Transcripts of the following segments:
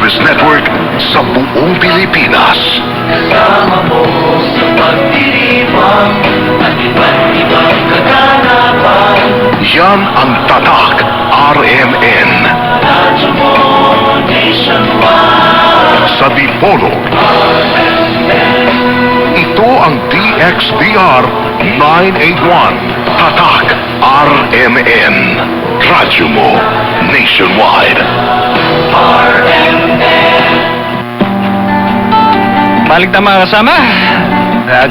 Service Network sa buong Pilipinas. Kasama mo sa pagdiriwang at iba't ibang kaganapan. Yan ang Tatak RMN. Radyo mo nationwide. Sa Dipolog, ito ang DXDR 981. Tatak RMN. Radyo mo nationwide. RMN. Balik ta, mga kasama.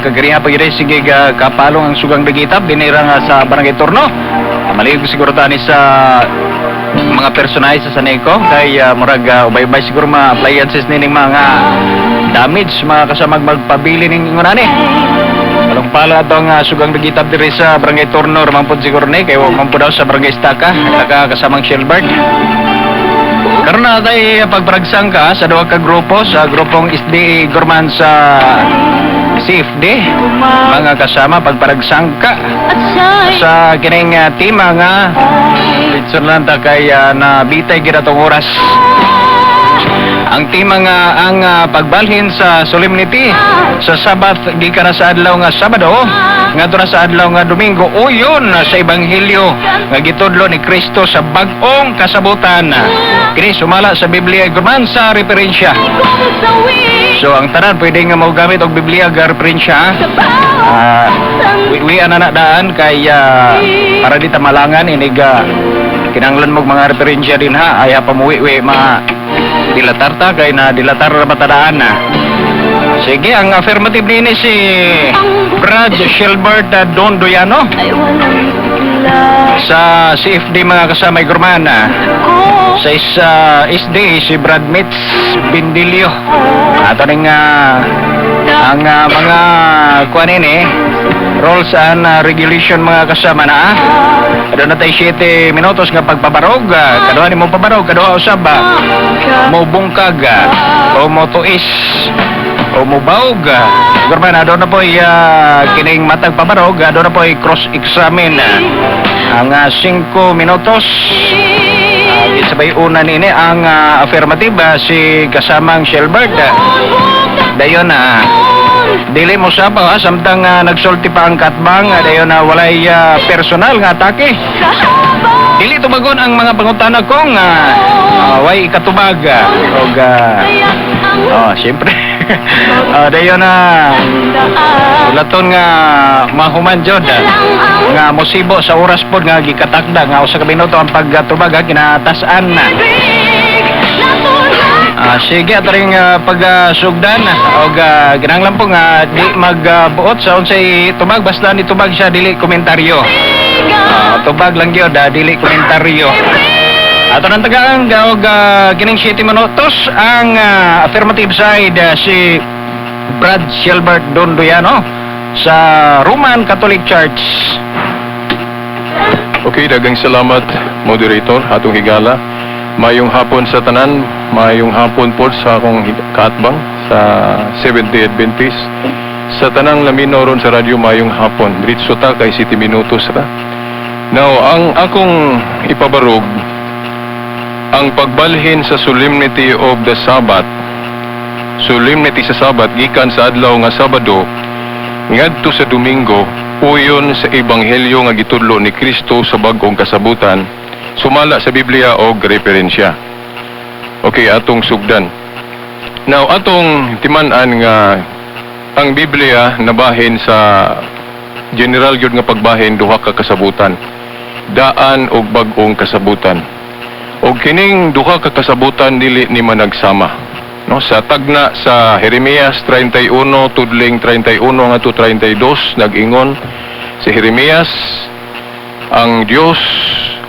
Kagariha pa gid sige ga kapalong ang sugang dagitap dinira nga sa Barangay Turno. Maligo siguro tani sa mga personahe sa Saneco kay murag ubay-ubay siguro mga appliances nining mga damage, mga kasama, magpabili ning ingon ani. Palong pala atong sugang dagitap diri sa Barangay Turno raman pod siguro ni kay wa man po daw sa Barangay Staka naka kasamang Shelbert. Karon na tay pagparagsang ka sa duha ka grupo, sa grupong SDA Gorman, sa CFD, mga kasama, pagparagsangka sa kining tema nga litson lang ta kay nabitay gid atong oras. Ang tema nga ang pagbalhin sa solemnity sa Sabbath gikan na sa adlaw nga Sabado ngadto na sa adlaw nga Domingo uyon sa ebanghelyo nga gitudlo ni Kristo sa bag-ong kasabutan. Kini sumala sa Biblia, Gurman, sa referensya. So ang tanan pwede nga mogamit og Biblia ga referensya. Ah, wi na na daan kay para di tamalangan inig kinanglan mo mga referensya din ha, ay pamuwi mga dilatar ta kay na dilatar ra matadaan na. Sige, ang affirmative nini si Brad Shilbert Don Doyano sa CFD, mga kasama, Gurman. Sa isa SD si Brad Mitz Bindilio. Ato ning ang mga kuan ini rules and regulation, mga kasama na. Aduna tay 7 minutos nga pagpabarog. Kaduha nimo pabarog, kaduha usab mo bungkag o mo tuis o mo bawog. Gurman, aduna po kining matag pabarog, aduna po cross examine ang 5 minutos. Sabay una nini ang affirmative si kasamang Shelbert. Dayon na dili mo sabaw ha, samtang nagsulti pa ang katbang, dayon na walay personal nga atake. Dili tubagon ang mga pangutana kong way ikatubag og oh, siyempre. Dayon na ulaton nga mahuman jud nga musibo sa oras pod nga gikatakda nga 1 ka minuto ang pagtubag ha, kinatasan na. Sige, ato ring pagsugdan og kinahanglan po nga di magbuot sa unsay tubag, basta ni tubag siya, dili komentaryo. Tubag lang gyud, dili komentaryo. Ato nang tagaan og kining 7 minutos ang affirmative side si Brad Shelbert Dondoyano sa Roman Catholic Church. Okay, daghang salamat, moderator, atong higala. Mayong hapon sa tanan, mayong hapon po sa akong kaatbang sa Seventh-day Adventist. Sa tanang lamino ron sa radyo, mayong hapon. Diretso ta kay 7 minutos ra. Now, ang akong ipabarog, ang pagbalhin sa solemnity of the Sabbath, solemnity sa Sabbath gikan sa adlaw nga Sabado ngadto sa Domingo uyon sa ebanghelyo nga gitudlo ni Kristo sa bag-ong kasabutan sumala sa Biblia og referensya. Okay, atong sugdan. Now, atong timan-an nga ang Biblia nabahin sa general gyud nga pagbahin duha ka kasabutan. Daan og bag-ong kasabutan. Og kining duha ka kasabutan dili ni managsama. No, sa tagna sa Jeremias 31 tudling 31 ngadto 32, nag-ingon si Jeremias, ang Dios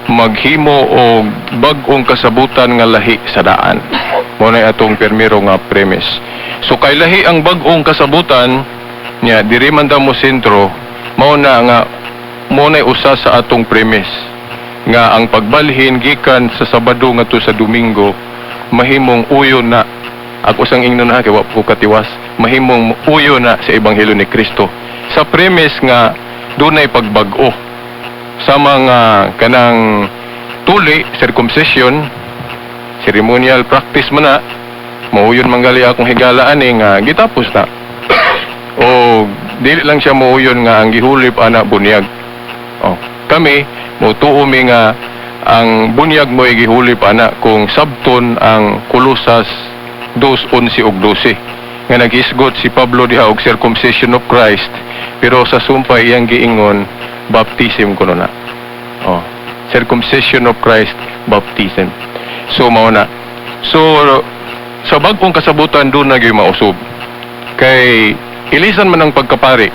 maghimo og bag-ong kasabutan nga lahi sa daan. Mo na atong permiro nga premise. So kay lahi ang bag-ong kasabutan nya, diri man ta mo sentro, mao na nga mo na usa sa atong premise nga ang pagbalhin gikan sa Sabado ngadto sa Domingo mahimong uyon na, ako sang ingnon ha kay wa ko katiwas, mahimong uyon na sa ebanghelyo ni Kristo sa premise nga dunay pagbag-o sa mga kanang tuli, circumcision, ceremonial practice man na. Mauyon manggali akong higalaan eh, nga gitapos na. O dili lang siya mauyon nga ang gihulip ana bunyag. Oh, kami motuo mi nga ang bunyag mo gihulip ana kung sabton ang Kolosas 2:11 ug 12 nga naghisgot si Pablo diha og circumcision of Christ, pero sa sumpay iyang giingon baptism kuno na. Oh, circumcision of Christ, baptism. So mao na. So sa bag-ong kasabutan doon na gyud mausub. Kay ilisan man ang pagkapari.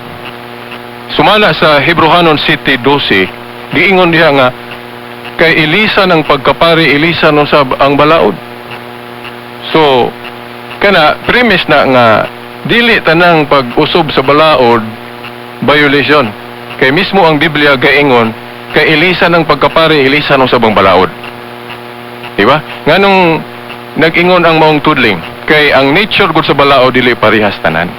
Sumala sa Hebrohanon 7:12, giingon diha nga kay ilisan ang pagkapari, ilisan usab ang balaod. So kana premise na nga dili tanang pag-usob sa balaod violation. Kay mismo ang Biblia gaingon kay ilisan ang pagkapari, ilisan usab ang balaod. Di ba? Nganong nag-ingon ang maong tudling? Kay ang nature gud sa balaod dili parehas tanan.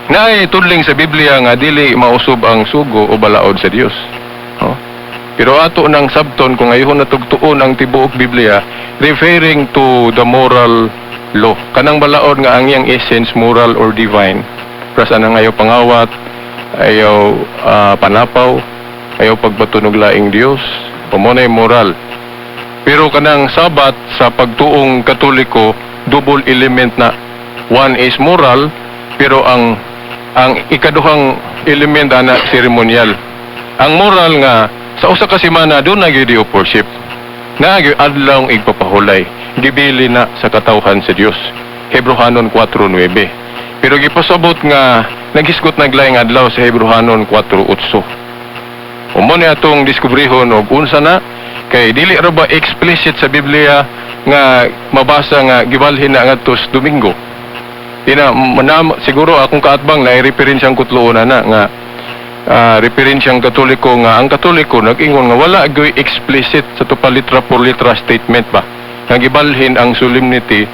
Naay tudling sa Biblia nga dili mausob ang sugo o balaod sa Dios. Oh. Pero ato nang sabton kung ayuhon na tugtuon ang tibuok Biblia referring to the moral law. Kanang balaod nga ang iyang essence moral or divine. Pras anang ayaw pangawat, ayaw panapaw, ayaw pagbatunog laing Dios, mo na moral. Pero kanang Sabat sa pagtuong Katoliko, double element na. One is moral, pero ang ikaduhang element ana ceremonial. Ang moral nga sa usa ka semana doon na gyud of worship. Na gyud adlaw igpapahulay. Gibili na sa katawhan sa Dios. Hebrohanon 4:9. Pero gipasabot nga naghisgot naglaing adlaw sa Hebrohanon 4:8. Umo ni atong diskubrihon og unsa na kay dili ra ba explicit sa Biblia nga mabasa nga gibalhin na ngadto sa Domingo. Di na, siguro akong kaatbang na referensyang kutloon na nga referensyang Katoliko nga ang Katoliko nag-ingon nga wala gyud explicit sa tupa litra por litra statement ba nga gibalhin ang solemnity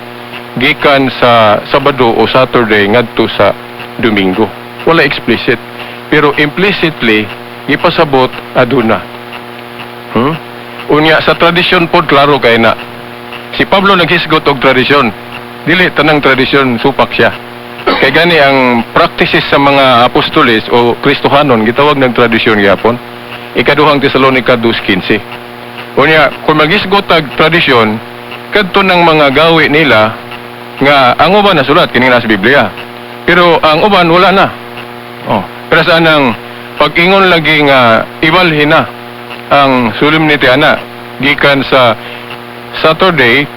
gikan sa Sabado o Saturday ngadto sa Domingo. Wala explicit. Pero implicitly gipasabot aduna. Unya sa tradisyon pod klaro kay na. Si Pablo naghisgot og tradisyon. Dili tanang tradisyon supak siya. Kay gani ang practices sa mga apostoles o Kristohanon gitawag ng tradisyon gyapon. Ikaduhang Tesalonica 2:15. Unya kung maghisgot og tradisyon kadto ng mga gawi nila nga ang uban nasulat kini na sa Biblia. Pero ang uban wala na. Oh, pero sa anang pag-ingon lagi nga ibalhin na ang solemnity ana gikan sa Saturday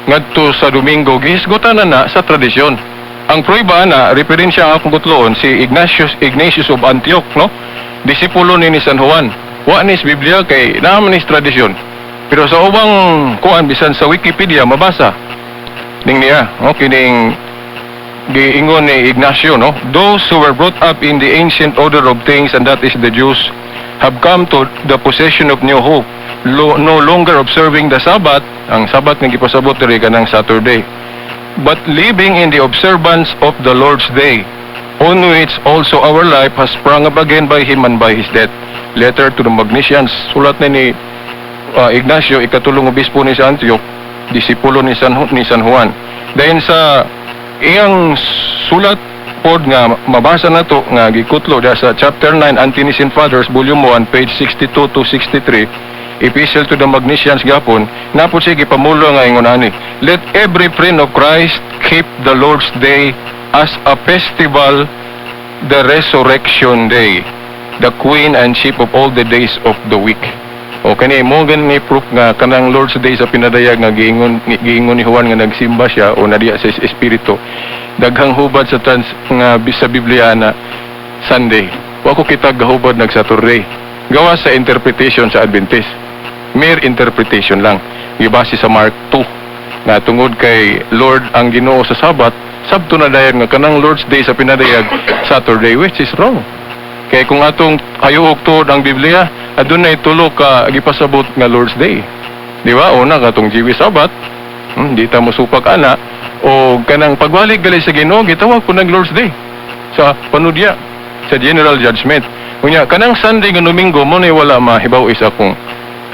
ngadto sa Domingo, gihisgutan na na sa tradisyon. Ang prueba na referensya ang akong kutloon si Ignatius, Ignatius of Antioch, no? Disipulo ni San Juan. Wa ni sa Biblia kay naa man ni sa tradisyon. Pero sa ubang kuan bisan sa Wikipedia mabasa ning niya, no? Kining giingon ni Ignacio, no? "Those who were brought up in the ancient order of things, and that is the Jews, have come to the possession of new hope, no longer observing the Sabbath," ang Sabbath nga gipasabot diri kanang Saturday, "but living in the observance of the Lord's Day, on which also our life has sprung up again by Him and by His death." Letter to the Magnesians, sulat na ni Ignacio, ikatulong obispo ni sa Antioch, disipulo ni San Juan. Dahil sa iyang sulat pod nga mabasa na to nga gikutlo diha sa chapter 9, Ante-Nicene Fathers, volume 1, page 62 to 63, Epistle to the Magnesians gapon, napod siya gipamulo nga ingon ani, "Let every friend of Christ keep the Lord's Day as a festival, the resurrection day, the queen and chief of all the days of the week." O kani mo gani proof nga kanang Lord's Day sa pinadayag nga giingon giingon ni Juan nga nagsimba siya o nadiya sa espiritu. Daghang hubad sa trans nga sa Biblia na Sunday. Wa ko kita gahubad nag Saturday. Gawa sa interpretation sa Adventist. Mere interpretation lang. Gibase sa Mark 2 nga tungod kay Lord ang Ginoo sa Sabat, sabto na dayon nga kanang Lord's Day sa pinadayag Saturday, which is wrong. Kay kung atong hayuok tuod ang Biblia, adunay tulo ka gipasabot nga Lord's Day. Di ba? Una katong Jewish Sabbath, di ta mosupak ana o kanang pagbalik gali sa Ginoo gitawag ko nag Lord's Day sa panudya sa general judgment. Unya kanang Sunday nga Domingo mo na wala mahibaw isa akong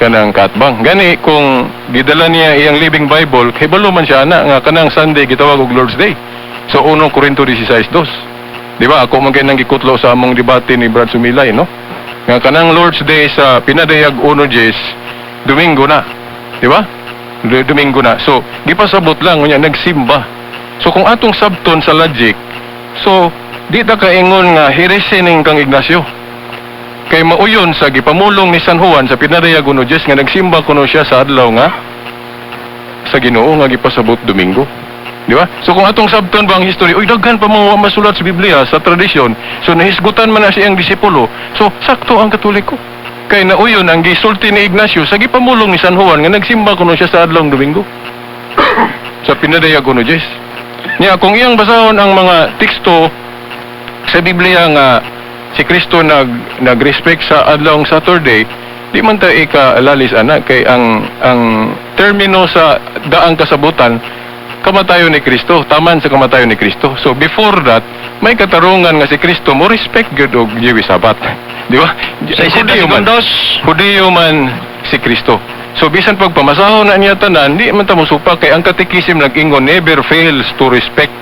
Kanang katbang. Gani kung gidala niya iyang Living Bible, kahibalo man siya ana nga kanang Sunday gitawag og Lord's Day. So 1 Corinto 16:2. Di ba? Ako man kay nang gikutlo sa among debate ni Brad Sumilay, no? Nga kanang Lord's Day sa Pinadayag 1:10, Domingo na. Di ba? Domingo na. So, gipasabot lang unya nagsimba. So kung atong sabton sa logic, so di ta kaingon nga heresy ning kang Ignacio. Kay mauyon sa gipamulong ni San Juan sa Pinadayag 1:10 nga nagsimba kuno siya sa adlaw nga sa Ginoo nga gipasabot Domingo. Di ba? So kung atong sabton ba ang history, uy, daghan pa mga masulat sa Biblia sa tradisyon. So nahisgutan man na siyang disipulo. So sakto ang Katoliko. Kay nauyon ang gisulti ni Ignacio sa gipamulong ni San Juan nga nagsimba kuno siya sa adlawng Domingo sa Pinadayag 1:10. Niya kung iyang basahon ang mga teksto sa Biblia nga si Kristo nag-respect sa adlawng Saturday, di man ta ikalalis ana kay ang termino sa daang kasabutan, kamatayon ni Kristo, taman sa kamatayon ni Kristo. So before that, may katarungan nga si Kristo mo respect gyud og Jewish Sabbath. Di ba? 60 Hudiyo man. Segundos. Hudiyo man si Kristo. So bisan pagpamasahon na niya tanan, di man ta mosupa kay ang katekisim nag-ingon never fails to respect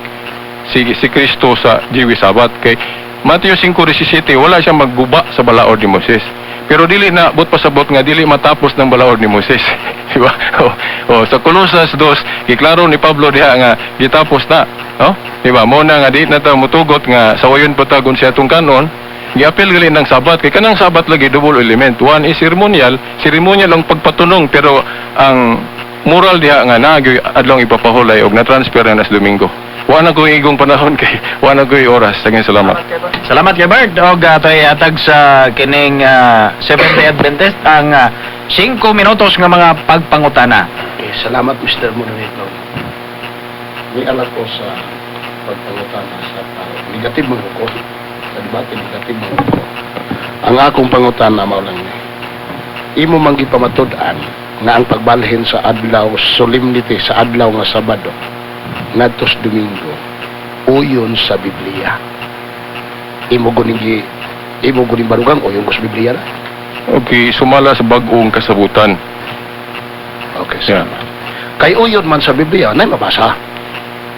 si Kristo sa Jewish Sabbath, kay Matthew 5:17, wala siyang magguba sa balaod ni Moses. Pero dili na but pasabot nga dili matapos ng balaod ni Moses. Di ba? Oh, sa Colosas 2, giklaro ni Pablo diha nga gitapos na. Oh, di ba? Mo na nga di na ta mutugot nga sa wayon pa ta siya atong kanon, giapil gali ng Sabat kay kanang Sabat lagi double element. One is ceremonial, ceremonial ang pagpatunong, pero ang moral diha nga naagyoy adlong ipapahulay og na-transfer na sa Domingo. Wa na ko igong panahon kay wa na ko'y oras. Daghang salamat. Salamat kay Bert. Og atoy atag sa kining Seventh-day Adventist ang 5 minutos nga mga pagpangutana. Okay, salamat, Mr. Moderator. May alam ko sa pagpangutana sa tao. Negative man ko. Sa debate, negative man ko. Ang akong pangutana mao lang ni. Imo man gipamatud-an nga ang pagbalhin sa adlaw solemnity sa adlaw nga Sabado ngadto sa Domingo uyon sa Biblia. Imo guning barugang uyon ko sa Biblia na. Okay, sumala sa bag-ong kasabutan. Okay, salamat. Kay uyon man sa Biblia, nay mabasa.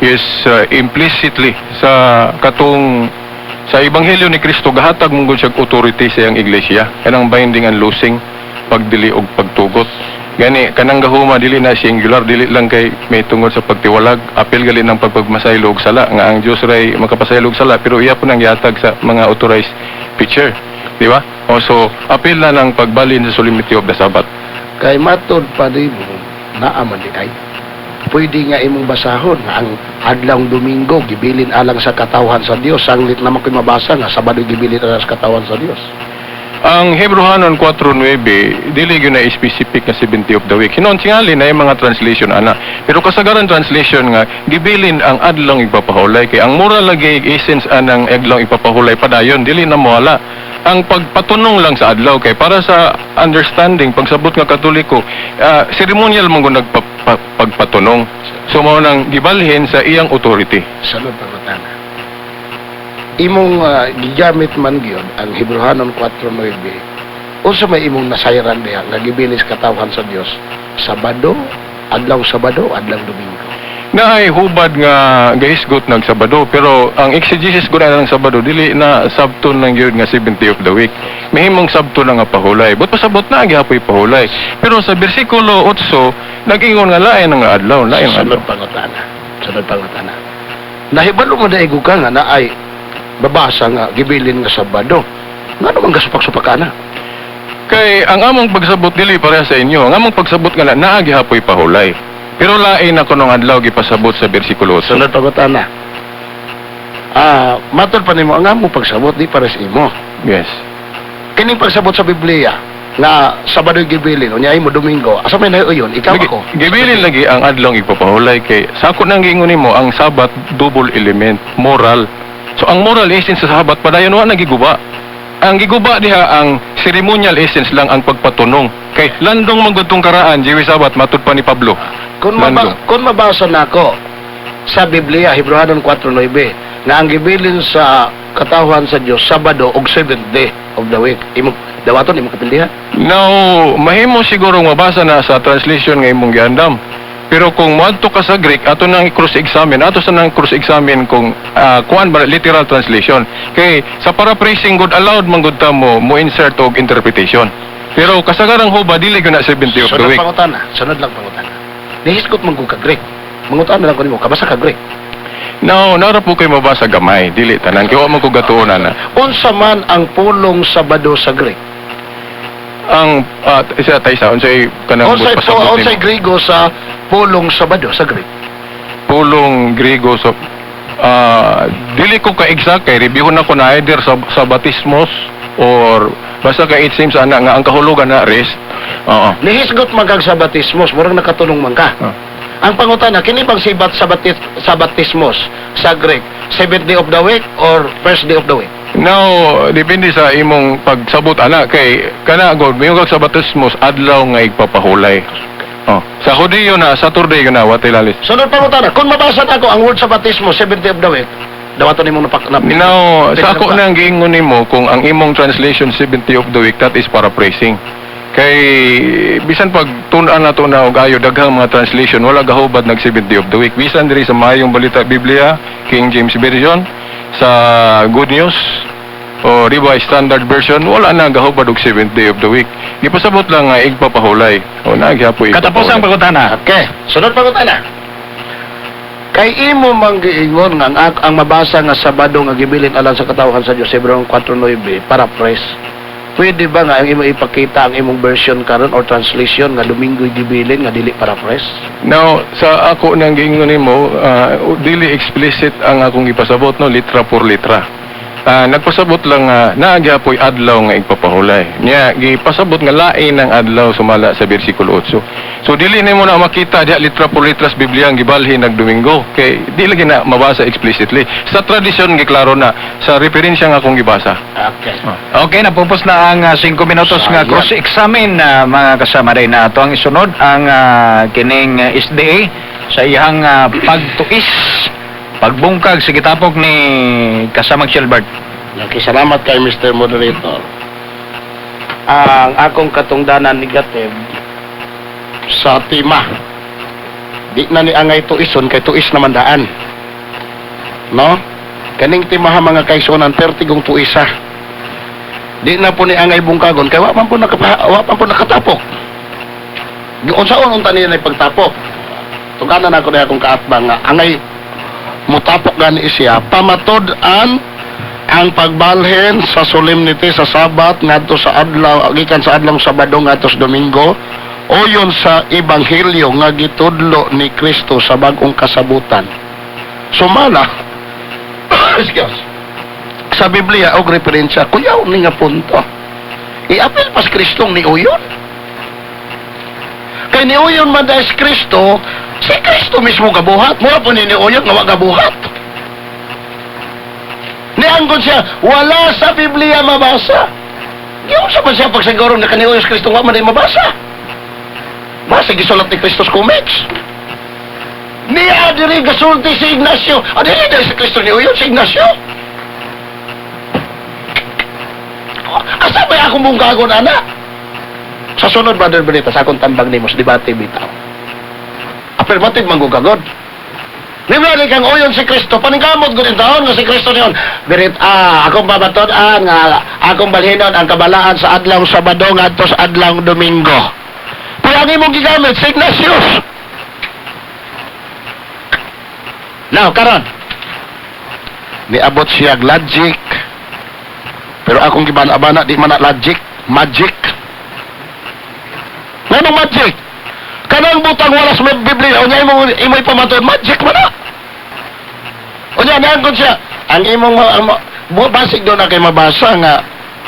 Yes, implicitly sa katong sa Ebanghelyo ni Kristo gahatag mong gud siya authority sa iyang iglesia. Kanang binding and loosing, pagdili og pagtugot. Gani kanang gahuma dili na singular, dili lang kay may tungod sa pagtiwalag, apil gali ng pagpagmasaylo og sala nga ang Dios ray makapasaylo og sala, pero iya po nang gihatag sa mga authorized preacher, di ba? O so apil na ng pagbalin sa solemnity of the Sabbath. Kay matod pa nimo naa man di ay. Pwede nga imong basahon nga ang adlawng Domingo gibilin alang sa katawhan sa Dios. Sanglit naman ko'y mabasa nga Sabado gibilin alang sa katawhan sa Dios. Ang Hebrehanon 4.9, dili gyud na specific na 70 of the week. Hinon tingali na yung mga translation ana. Pero kasagaran translation nga gibilin ang adlong igpapahulay kay ang moral lagi essence anang adlong igpapahulay padayon, dili na mawala. Ang pagpatunong lang sa adlaw kay para sa understanding pagsabot nga Katoliko, ceremonial man gud nagpagpatunong. So mao nang gibalhin sa iyang authority. Sunod pangutana. Imong gigamit man gyud ang Hebrehanon 4.9. Unsa may imong nasayran diha nga gibilin sa katawhan sa Dios? Sabado, adlaw Sabado, adlaw Domingo? Naay hubad nga gahisgot nag Sabado, pero ang exegesis ko na ng Sabado dili na sabton lang gyud nga 70 of the week. Mahimong sabto na nga pahulay. But pasabot na gihapoy pahulay. Pero sa bersikulo 8 nag-ingon nga lain ang adlaw, lain ang adlaw. Sunod pangutana. Sunod pangutana. Nahibalo mo daigo ka nga naay babasa nga gibilin nga Sabado. Nga naman gasupak-supak ka na? Kay ang among pagsabot dili pareha sa inyo. Ang among pagsabot nga na naa gihapoy pahulay. Pero lain na kunong adlaw gipasabot sa bersikulo 8. Sunod pangutana. Matod pa nimo ang among pagsabot di pares imo. Yes. Kining pagsabot sa Biblia nga Sabado gibilin unya imo Domingo. Asa may nahiuyon? Ikaw, Lagi, ako? gibilin lagi ang adlong igpapahulay kay sa ako nang giingon nimo ang Sabat double element, moral. So ang moral essence sa Sabat padayon wa nagiguba. Ang giguba diha ang ceremonial essence lang, ang pagpatunong. Kay landong man gud tong karaan, Jewish Sabbath, matud pa ni Pablo. Kung mabasa nako sa Biblia Hebrehanon 4:9 nga ang gibilin sa katawhan sa Dios Sabado og seventh day of the week. Imo Dawaton imong kapindihan. Now, mahimo siguro mabasa na sa translation nga imong giandam. Pero kung moadto ka sa Greek, ato nang i-cross-examine, ato sa nang cross-examine kung kuan ba literal translation. Kay sa paraphrasing good allowed man gud ta mo mo insert og interpretation. Pero kasagarang huba dili gyud na 70 of the Sunod week. Pangutana, sunod lang pangutana. Nihisgot man ka Greek. Mangutana lang ko nimo, kabasa ka Greek? Now, nara po kay mabasa gamay, dili tanan kay wa man ko gatuon na. Unsa man ang pulong Sabado sa Greek? Ang isa ta isa unsay kanang Unsay po pasabot unsay nimo? Griego sa pulong Sabado sa Greek? Pulong Griego sa dili ko ka exact kay reviewon ako na either sa batismos or basta kay it seems ana nga ang kahulugan na rest. Oo. Nihisgot man kag sa batismos, murag nakatulong man ka. Ah. Ang pangutana, kini bang sibat sa batis, sa batismos sa Greek, seventh day of the week or first day of the week? Now, depende sa imong pagsabot ana kay kana god mayo kag sa batismos adlaw nga igpapahulay. Oh, sa Hudiyo na Saturday na watay lalis. Sunod pangutana, kung mabasa nako ang word sa batismo, seventh day of the week, dawaton nimong napak na, Now, sa ako nang giingon nimo kung ang imong translation 70 of the week, that is paraphrasing. Kay bisan pag tun-an nato na og ayo daghang mga translation wala gahubad nag 70 of the week. Bisan diri sa Maayong Balita Biblia, King James Version, sa Good News o Revised Standard Version, wala na gahubad og 7th day of the week. Gipasabot lang nga igpapahulay. O na gihapon. Katapos ang pangutana. Okay, sunod pangutana. Kay imo mang giingon nga ang mabasa nga Sabado nga gibilin alang sa katawhan sa Dios, Hebreo 4:9, paraphrase. Pwede ba nga ang imo ipakita ang imong version karon or translation nga Domingo gibilin nga dili paraphrase? Now, sa ako nang giingon nimo, dili explicit ang akong ipasabot no, litra por litra. Nagpasabot lang nga naa gyapoy adlaw nga igpapahulay. Nya gipasabot nga lain ang adlaw sumala sa bersikulo 8. So dili nimo na makita diha litra por litra sa Biblia ang gibalhin nag Domingo kay di lagi na mabasa explicitly. Sa tradisyon giklaro na sa referensya nga akong gibasa. Okay. Okay, napupos na ang 5 minutos nga Sayang. cross-examine na mga kasama rin na ato ang isunod ang kining SDA sa iyang pagtuis, pagbungkag sa gitapok ni kasamang Shilbert. Okay, salamat kay Mr. Moderator. Ang akong katungdanan negative sa tema. Di na ni angay tuison kay tuis naman daan. No? Kaning timaha mga kaigsuonan pertigong tuisa. Di na po ni angay bungkagon kay wa man po nakatapok. Unsaon unta niya na pagtapok? Tuganan ako na akong kaatbang nga angay mutapok gani siya pamatod-an ang pagbalhin sa solemnity sa Sabat ngadto sa adlaw gikan sa adlong Sabado ngadto sa Domingo uyon sa ebanghelyo nga gitudlo ni Kristo sa bag-ong kasabutan. Sumala excuse, sa Biblia og referensya kuyaw ni nga punto. I-apil pas Kristong niuyon. Kay niuyon man dahil si Kristo, si Kristo mismo gabuhat. Mura po ni niuyon nga wa gabuhat. Nianggon siya, wala sa Biblia mabasa. Giunsa man siya pagsiguro na kaniuyon si Kristo wa man ay mabasa. Basa gisulat ni Kristo sa comics. Niya diri gasulti si Ignacio. Adili diri si Kristo niuyon si Ignacio. Asa ba akong bungkagon, ana? Sa sunod, Brother Benita, sa akong tambag nimo sa debate bitaw. Affirmative manggugagod. Libre kang uyon si Kristo, paningkamot gud taon nga si Kristo niyon. Berit akong babaton-an nga akong balhinon ang kabalaan sa adlaw Sabado ngadto sa adlaw Domingo. Pero ang imong gigamit si Ignatius. Now, karon. Niabot siya logic. Pero akong gibana-bana di man na logic, magic. Nganong magic? Kanang butang wala sa Biblia, unya imong ipamatuod, magic man na. Unya niangkon siya, ang imong basig doon na kay mabasa nga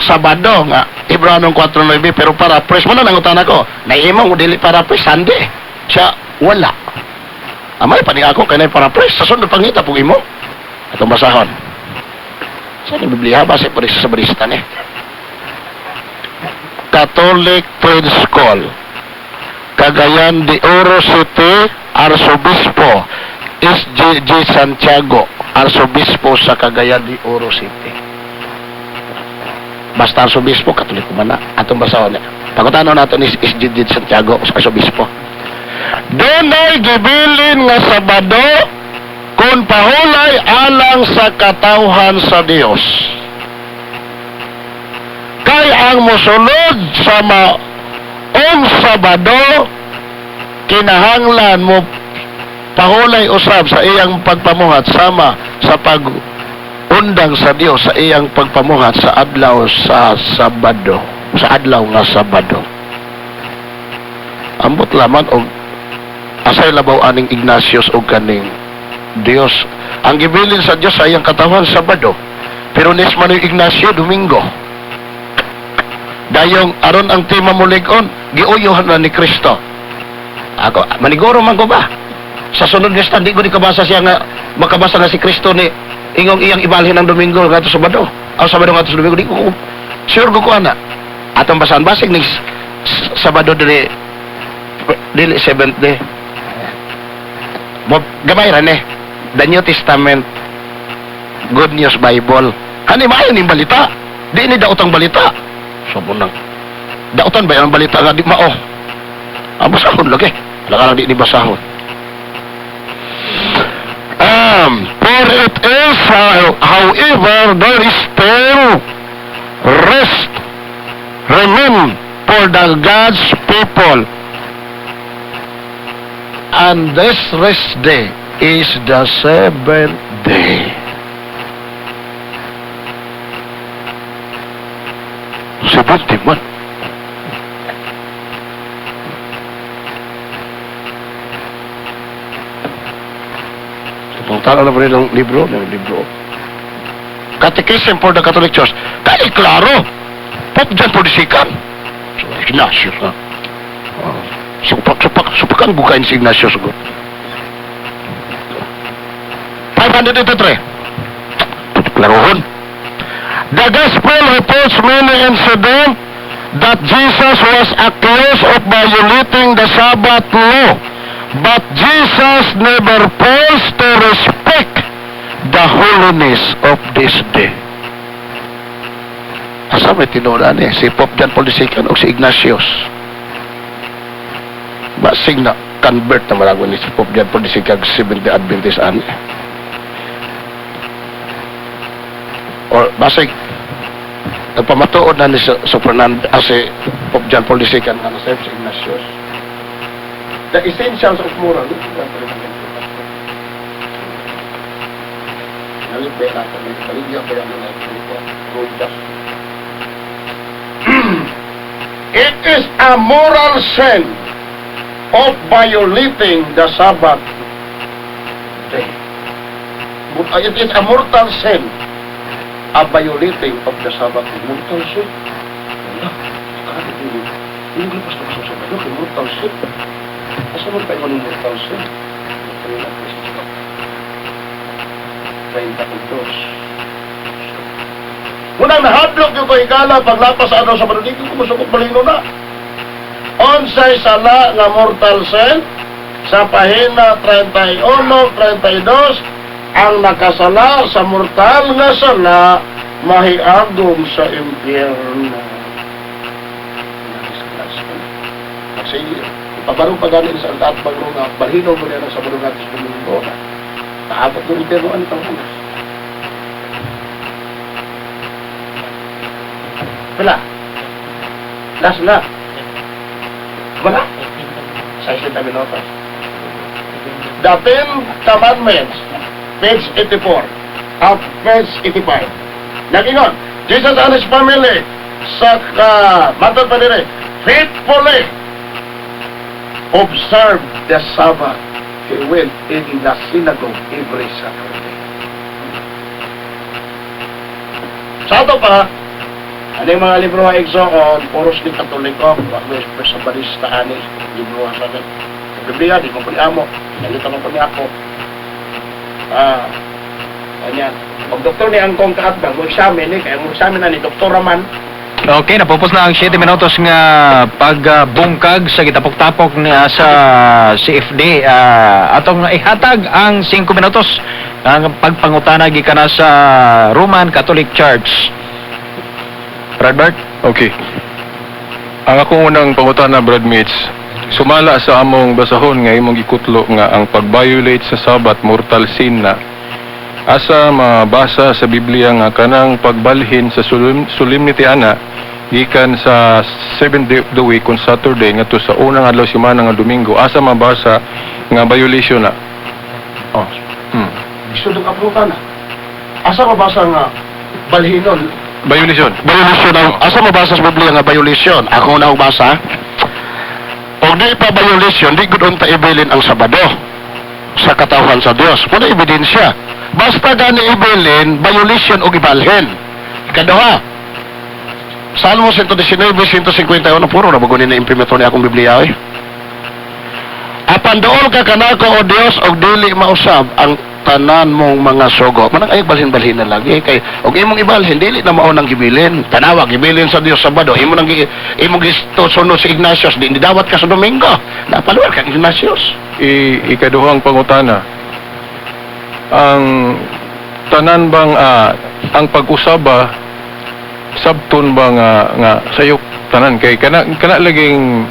Sabado nga Hebreo 4:9 pero paraphrase mo na nangutan ako. Na imong dili paraphrase Sunday. Siya wala. Amay pa ni ako kay nay paraphrase sa sunod pangita pug imo. Atong basahon. Sa ni Biblia base pa rin sa barista ni. Catholic Trade School, Cagayan de Oro City, Arsobispo SJJ Santiago, Arsobispo sa Cagayan de Oro City. Basta arsobispo, Katoliko man na. Atong basahon niya. Pangutana nato ni SGD Santiago, arsobispo. Dunay gibilin nga Sabado kung pahulay alang sa katawhan sa Dios. Kay ang mosulod sa maong Sabado, kinahanglan mo pahulay usab sa iyang pagpamuhat sama sa pag-undang sa Dios sa iyang pagpamuhat sa adlaw sa Sabado, sa adlaw nga Sabado. Ambot laman og asay labaw aning Ignatius og kaning Dios. Ang gibilin sa Dios sa iyang katawan, Sabado, pero nis man yung Ignacio, Domingo. Dayong aron ang tema mulig-on, giuyohan na ni Kristo. Ako maniguro man ko ba sa sunod nga stand, di ko ni kabasa siya nga makabasa nga si Kristo ni ingong iyang ibalhin ang Domingo ngadto Sabado, ang Sabado ngadto sa Domingo. Di ko sure ko ko ana. Atong basahan, basig ni Sabado dili dili seventh day mo. Gamay ra ni The New Testament, Good News Bible. Hani maayo ning balita, di ni daotang balita. So nang daotan ba ang balita nga di mao? Ang basahon lagi wala ka lang di ni basahon. For it is, however, there is still rest remain for the God's people. And this rest day is the seventh day. Seventh man. Punta na rin ng libro, ng libro. Catechism for the Catholic Church. Kaya klaro. Pope John Paul II. So, Ignatius na. Oh, supak, supak, supakan bukain si Ignatius. 583. Klarohon. The Gospel reports many incidents that Jesus was accused of violating the Sabbath law. But Jesus never fails to respect the holiness of this day. Asa may tinuod ni si Pope John Paul II o si Ignatius? Basig na convert na malago ni si Pope John Paul II ag Seventh Adventist ani. Or basig nagpamatuod na ni si Fernando, si Pope John Paul II nga na si Ignatius. The Essentials of Moral. Nalit ba natin? Baligya ba yan na ito? It is a moral sin of violating the Sabbath day. It is a mortal sin of violating of the Sabbath. Mortal sin? Wala. Akala ko yun. Hindi ko basta sa Sabado, kay mortal sin. Asa man pa yung mortal sin? Mortal na Kristo. 32. Unang nahadlok yung ko higala paglapas sa ano sa di ko musukot balino na. Unsay sala nga mortal sin? Sa pahina 31, 32, ang nakasala sa mortal nga sala mahiagom sa impyerno. Kasi pabaro pa gani sa taat bagro nga balhino mo niya sa Sabado sa Domingo na. Naabot ng impyerno ani tang una. Wala. Last na. Wala. 60 minutos. The Ten Commandments, page 84 at page 85. Nagingon, Jesus and his family sa matod pa dire, faithfully observed the Sabbath. He went in the synagogue every Saturday. Sa ato pa, ano yung mga libro nga igsoon, puros ni Katoliko, wa sa balista ani, libro sa akin. Sa Biblia, di mo pa ni amo, nalita mo pa ni ako. Ganyan. Pag doktor ni Angkong kaatbang, mo examine ni, kaya mo examine na ni Doktor Raman. Okay, napupos na ang 7 minutos nga pagbungkag sa gitapok-tapok niya sa CFD. Atong ihatag ang 5 minutos ang pagpangutana gikan na sa Roman Catholic Church. Bradbert? Okay. Ang akong unang pangutana, Brad Mitch, sumala sa among basahon nga imong gikutlo nga ang pag-violate sa Sabat mortal sin na. Asa mabasa sa Biblia nga kanang pagbalhin sa solemnity ana gikan sa 7th day of the week kung Saturday ngadto sa unang adlaw semana nga Domingo, asa mabasa nga violation na? Oh. Gusto ng pangutana. Asa mabasa nga balhinon? Violation. Violation ang asa mabasa sa Biblia nga violation? Ako na basa. Og di pa violation, di gud unta ibilin ang Sabado sa katawhan sa Dios. Wala ebidensya. Basta gani ibilin, violation og ibalhin. Ikaduha, Salmo 119, 151, puro na bago ni na-implemento ni akong Biblia eh. Apan dool ka kanako o Dios og dili mausab ang tanan mong mga sugo. Manang ay balhin-balhin na lagi kay og imong ibalhin dili na mao nang gibilin. Tanawa gibilin sa Dios Sabado, imo nang imong gisto sunod si Ignatius, di dawat ka sa Domingo. Napaluwar kang Ignatius. Ikaduhang pangutana, ang tanan bang ang pag-usaba sabton ba nga sayop tanan kay kana kana laging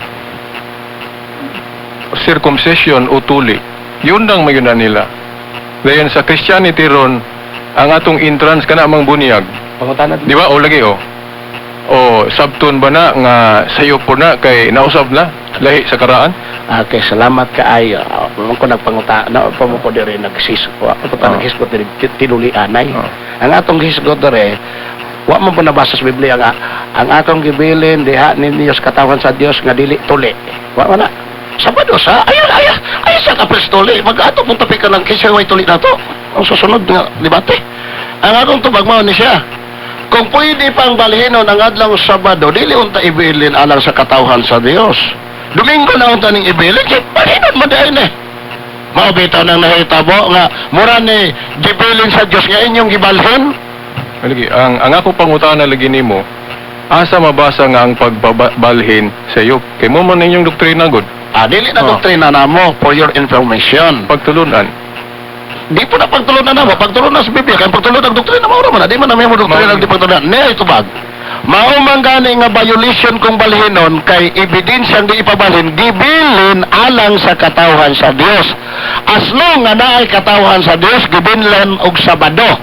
circumcision o tuli, yun lang mayon na nila. Dayon sa Christianity ron ang atong entrance kana mang bunyag. Pangutana. Di ba? O lagi o o sabton ba na nga sayop po na kay nausab na lahi sa karaan? Okay, salamat kaayo. Mo ko nagpanguta na pa mo ko diri nagsis wa pa ta naghisgot diri tinuli anay. Ang atong hisgot diri wa man po nabasa sa Biblia nga ang akong gibilin diha ni Dios katawan sa Dios nga dili tuli. Wa man na. Sabado sa ayo ayo ayo sa kapres tuli. Mag-ato pong tapi ka lang kinsa way tuli nato. Ang susunod nga debate. Ang akong tubag mao ni siya. Kung pwede pang balhinon ang adlaw Sabado, dili unta ibilin alang sa katawhan sa Dios. Domingo na unta ning ibilin, kay balhinon mo dahil eh. Mao bitaw nang nahitabo nga mura ni gibilin sa Dios nga inyong gibalhin. Lagi, ang ako pangutana lagi nimo, asa mabasa nga ang pagbabalhin sa iyo? Kay mo man inyong doktrina gud, Ah, dili na doktrina namo, for your information. Pagtulunan. Di po na pagtulunan namo, pagtulunan sa Biblia, kay pagtulunan ang doktrina mao ra man, na. Di man na mo doktrina Mao. di pagtulunan. Ne tubag. Mao man gani nga violation kung balhinon kay ebidensyang di ipabalhin gibilin alang sa katawhan sa Dios. As long nga naay katawhan sa Dios gibilin og Sabado.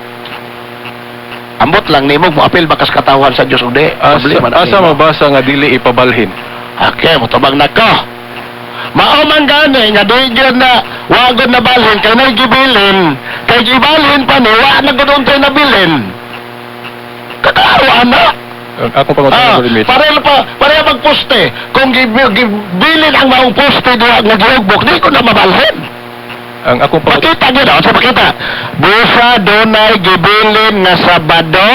Ambot lang nimo moapil ba kas katawhan sa Dios o di? Asa, Problema na asa nimo. mabasa nga dili ipabalhin? Okay, mutubag na ko. Mao man gani nga di gyud na wa gud na balhin kay nay gibilin, kay gibalhin pa ni wa na gud untay nabilin. Kaklaro ana. Ang akong pangutana Ah, Brad Mitch. pareho pa, pareho magposte. Kung gibilin ang maong poste diha nga giugbok, di ko na mabalhin. Ang akong pangutana Pakita gyud sa pakita. Busa dunay gibilin nga Sabado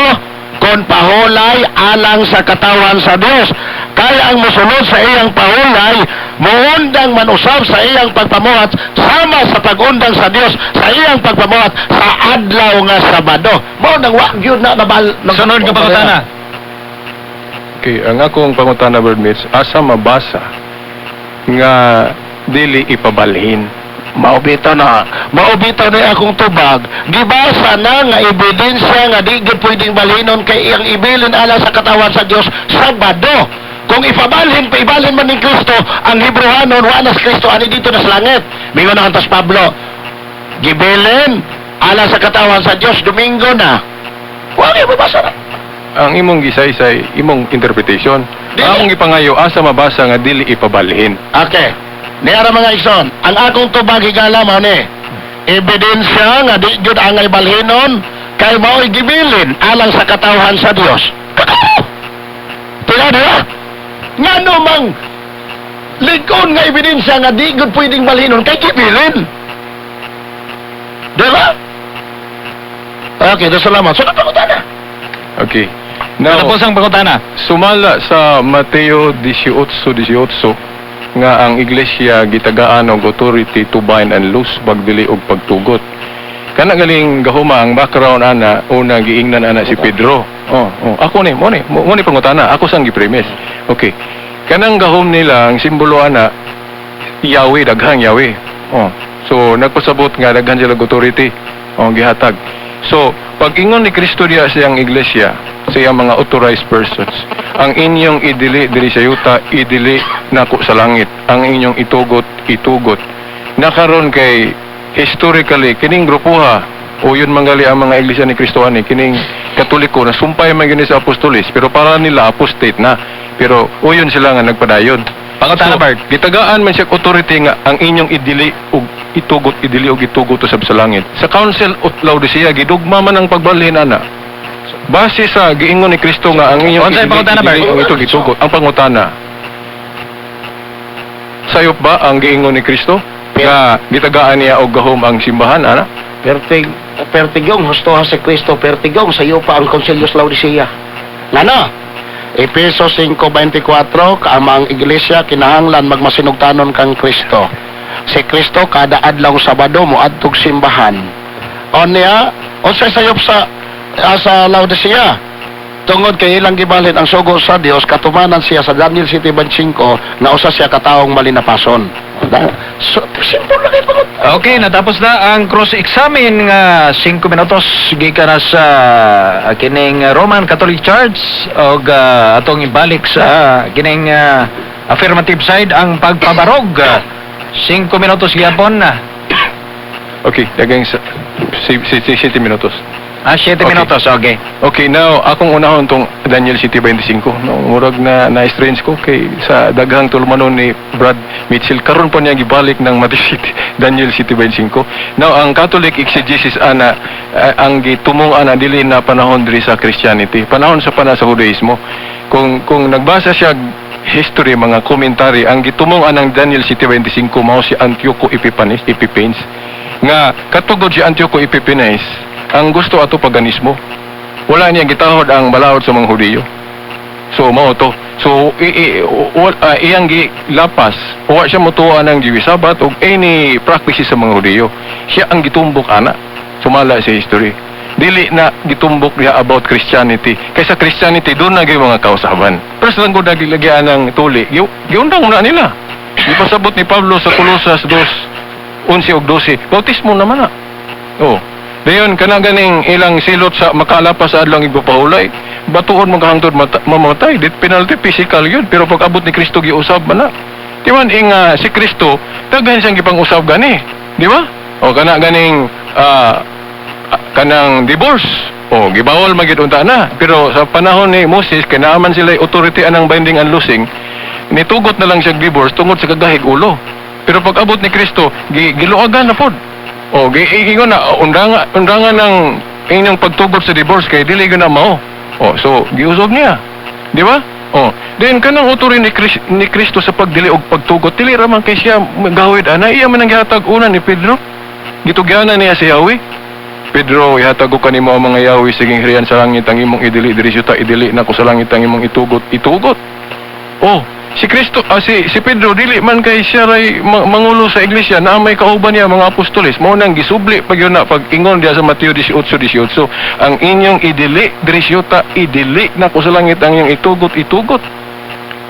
kon pahulay alang sa katawan sa Dios. Kay ang mosunod sa iyang pahulay, muundang manusab sa iyang pagpamuhat sama sa pag-undang sa Dios sa iyang pagpamuhat sa adlaw nga Sabado. Mao nang wa gyud na nabal Sunod nga pangutana. Okay, ang akong pangutana, Brad Mitch, asa mabasa nga dili ipabalhin? Mao bitaw na. Mao bitaw na akong tubag. Gibasa na nga ebidensya nga di gyud pwedeng balhinon kay iyang ibilin alang sa katawan sa Dios Sabado. Kung ipabalhin pa ibalhin man ni Kristo ang Hebrehanon, wa na si Kristo ani dito na sa langit. Mingon na kantos Pablo. Gibilin alang sa katawan sa Dios Domingo na. Wa gyud mabasa na. Ang imong gisaysay, imong interpretation. Dili. Ang akong gipangayo, asa mabasa nga dili ipabalhin? Okay. Niara mga igsoon, ang akong tubag higala mao ni ebidensya nga di gyud angay balhinon kay mao'y gibilin alang sa katawhan sa Dios. Tila diba? Ngano mang likon nga ebidensya nga di gyud pwedeng balhinon kay gibilin. Diba? Okay, do salamat. So, napangutana. Okay. Now, Tapos ang pangutana. Sumala sa Mateo 18:18 nga ang iglesia gitagaan og authority to bind and loose bagdili og pagtugot. Kana galing gahuma ang background ana, una giingnan ana si Pedro. Oh, ako ni mo ni pangutana, ako sang gipremise. Okay. Kanang gahom nila ang simbolo ana Yahweh, daghang Yahweh. Oh. So nagpasabot nga daghan sila og authority. Oh, gihatag. So Pag ingon ni Kristo diya sa iyang iglesia, sa iyang mga authorized persons, ang inyong idili diri sa yuta, idili nako sa langit. Ang inyong itugot, itugot. Nakaron kay historically kining grupuha o yun mangali ang mga iglesia ni Kristo ani, kining Katoliko na sumpay man gyud ni sa apostolis, pero para nila apostate na, pero uyon sila nga nagpadayon. Pangutana, So, Bert. gitagaan man siya authority nga ang inyong idili ug itugot, idili ug itugot usab sa langit. Sa Council of Laodicea, gidugma man ang pagbalhin ana. Base sa giingon ni Kristo nga ang inyong Unsay idili, pangutana, Bert? idili ug itug itugot. Ang pangutana. Sayop ba ang giingon ni Kristo nga gitagaan niya og gahom ang simbahan ana? Pertig, pertigyong, hustoha si Kristo, pertigyong, sa iyo pa ang Konsilyo sa Laodicea. Ngano? Epeso 5:24, kaama ang iglesia, kinahanglan magmasinugtanon kang Kristo. Si Kristo, kada adlaw Sabado, moadtog simbahan. O niya, unsay sayop sa Laodicea? Tungod kay ilang gibalhin ang sugo sa Dios, katumanan siya sa Daniel 7:25 na usa siya kataong malinapason. So, simple na kay pangut. Okay, natapos na ang cross-examine nga 5 minutos gikan na sa kining Roman Catholic Church og atong ibalik sa kining affirmative side ang pagpabarog. 5 minutos gyapon na. Okay, dagang sa 7 minutos. Ah, 7 minutos, okay. Okay, now akong unahon tong Daniel 7:25. No, murag na na-strange ko kay sa daghang tulumanon ni Brad Mitchell karon pa niya gibalik ng Matthew City, Daniel 7:25. Now ang Catholic exegesis ana ang gitumong ana dili na panahon diri sa Christianity, panahon sa pana sa Judaismo. Kung nagbasa siya history, mga komentary, ang gitumong anang Daniel 7:25 mao si Antioco Epiphanes, Epiphanes, nga katugod si Antioco Epiphanes ang gusto ato paganismo, wala niya gitahod ang balaod sa mga Hudiyo. So mao to. So iyang gilapas, wa siya motuwa ng Jewish Sabbath og any practices sa mga Hudiyo. Siya ang gitumbok ana sumala sa history. Dili na gitumbok niya about Christianity. Kaysa Christianity doon na gyud mga kausaban. Pero sa lang gilagyan ng tuli, giundang na nila. Gipasabot ni Pablo sa Colosas 2:11 ug 12, bautismo naman na. Oh. Dayon kana ganing ilang silot sa makalapas sa adlaw igpapahulay, batuon mo kahangtod mamatay, death penalty physical yun, pero pag abot ni Kristo giusab man na. Di man ing si Kristo daghan siyang gipang-usab gani, di ba? O kana ganing kanang divorce. O gibawal magyud unta na. Pero sa panahon ni Moses kay naa man sila authority anang binding and loosing, nitugot na lang siya divorce tungod sa kagahig ulo. Pero pag abot ni Kristo, giluagan na pod. O giingon na undanga undangan ng inyong pagtugot sa divorce kay dili gyud na mao. O so giusog niya. Di ba? O, then kanang authority ni Kristo sa pagdili og pagtugot, dili ra man kay siya gawid ana, iya man ang gihatag una ni Pedro. Gitugyanan niya si Yahweh. Pedro, ihatag ko kanimo ang mga yawi sa gingharian sa langit, ang imong idili diri sa idili nako sa langit, ang imong itugot, itugot. Oh, si Kristo, si Pedro dili man kay siya ray mangulo sa iglesia, naa may kauban niya mga apostoles. Mao nang gisubli pag yun na pag ingon diya sa Mateo 18:18, ang inyong idili diri sa idili nako sa langit, ang inyong itugot, itugot.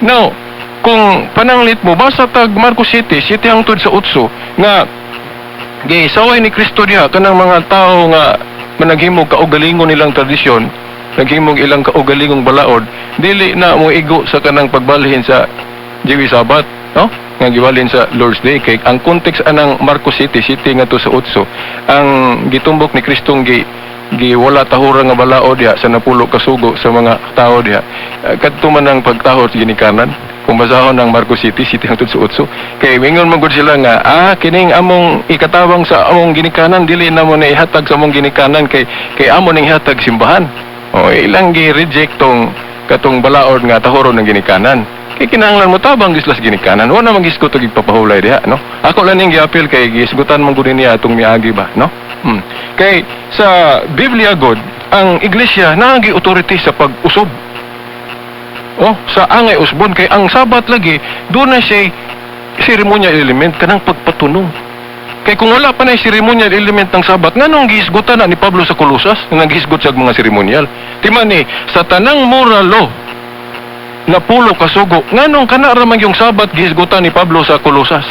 Now, kung pananglit mo basa tag Marcos 7, 7 hangtod sa 8 nga gisaway ni Kristo diha kanang mga tao nga managhimog kaugalingon nilang tradisyon, naghimog ilang kaugalingong balaod, dili na mo igo sa kanang pagbalhin sa Jewish Sabbath, no? Nga gibalhin sa Lord's Day kay ang context anang Marcos 7, 7 ngadto sa 8, ang gitumbok ni Kristong gi giwala tahura nga balaod diha sa napulo ka sugo sa mga tao diha. Kadto man ang pagtahod sa ginikanan. Kung basahon ng Marcos City, City hangtod sa 8, kay mingon man gud sila nga kining among ikatabang sa among ginikanan dili na mo na ihatag sa among ginikanan kay kay amo ning ihatag simbahan. O ilang gi-reject tong katong balaod nga tahoron ng ginikanan. Kay kinahanglan mo tabang gislas ginikanan. Wala man gisgot og igpapahulay diha, no? Ako lang ning giapil kay gisgutan man gud niya atong miagi ba, no? Kay sa Biblia god, ang iglesia naagi authority sa pag-usob. Oh, sa angay usbon kay ang Sabat lagi doon na siya ceremonial element kanang pagpatunong. Kay kung wala pa na ceremonial element ng Sabat, nganong gihisgutan na ni Pablo sa Colosas nga naghisgot siya og mga ceremonial? Timan ni sa tanang moral law na pulo kasugo, nganong kana ra man yung Sabat gihisgutan ni Pablo sa Colosas?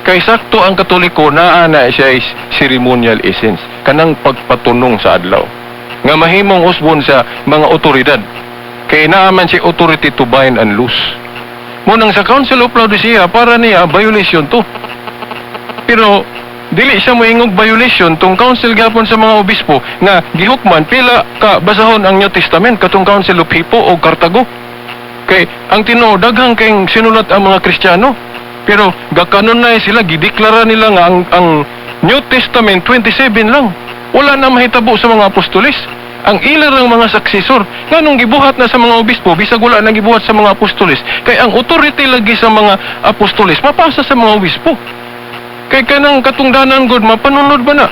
Kay sakto ang Katoliko, naa na siya is ceremonial essence, kanang pagpatunong sa adlaw nga mahimong usbon sa mga otoridad, kay naa man siya authority to bind and loose. Mao nang sa Council of Laodicea, para niya violation to, pero dili siya moingog violation tong council gapon sa mga obispo nga gihukman pila ka basahon ang New Testament, katong Council of Hippo o Cartago. Kay ang tinuod, daghang kayong sinulat ang mga Kristiyano, pero gakanunay sila, gideklara nila nga ang New Testament 27 lang, wala na mahitabo sa mga apostoles. Ang ilan ng mga successor, nganong gibuhat na sa mga obispo bisag wala na gibuhat sa mga apostoles? Kay ang authority lagi sa mga apostoles mapasa sa mga obispo. Kay kanang katungdanan god, mapanunod ba na?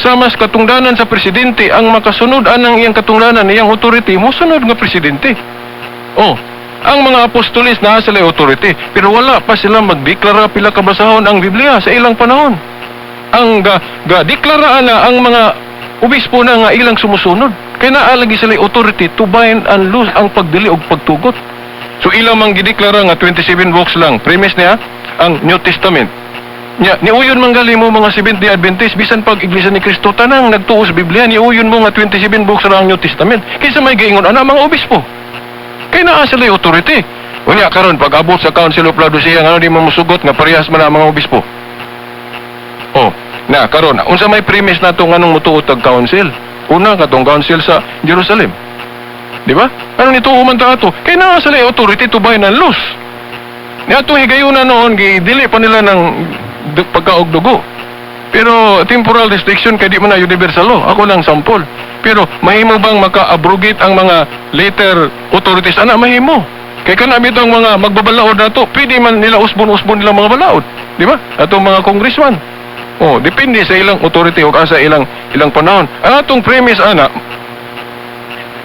Sa mas katungdanan sa presidente, ang makasunod anang iyang katungdanan, iyang authority, mosunod nga presidente. Oh, ang mga apostoles naa sila authority, pero wala pa sila magdeklara pila ka basahon ang Biblia sa ilang panahon. Ang ga deklara na ang mga obispo na nga ilang sumusunod. Kay naa lagi sila authority to bind and loose, ang pagdili og pagtugot. So ilang mang gideklara nga 27 books lang. Premise niya ang New Testament. Nya, niuyon man gali mo mga Seventh-day Adventist, bisan pag Iglesia ni Cristo, tanang nagtuo sa Biblia, niuyon mo nga 27 books ra ang New Testament. Kaysa may gaingon ana mga obispo? Kay naa sila authority. Unya karon, pag abot sa Council of Laodicea, ngano di mo musugot nga parehas man ang mga obispo? Oh, na karon, unsa may premise nato nganong mutuo tag council? Una, katong council sa Jerusalem. Di ba? Ano nituo man ta ato? Kay naa sila authority to bind and loose. Ni atong higayuna noon, gidili pa nila ng pagkaog dugo. Pero temporal restriction, kay di man na universal law. Ako lang sample. Pero mahimo bang maka-abrogate ang mga later authorities? Ana, mahimo. Kay kana bitong mga magbabalaod nato, pwede man nila usbon-usbon nila mga balaod. Di ba? Atong mga congressman. Oh, depende sa ilang authority o asa ilang ilang panahon. Ang atong premise ana.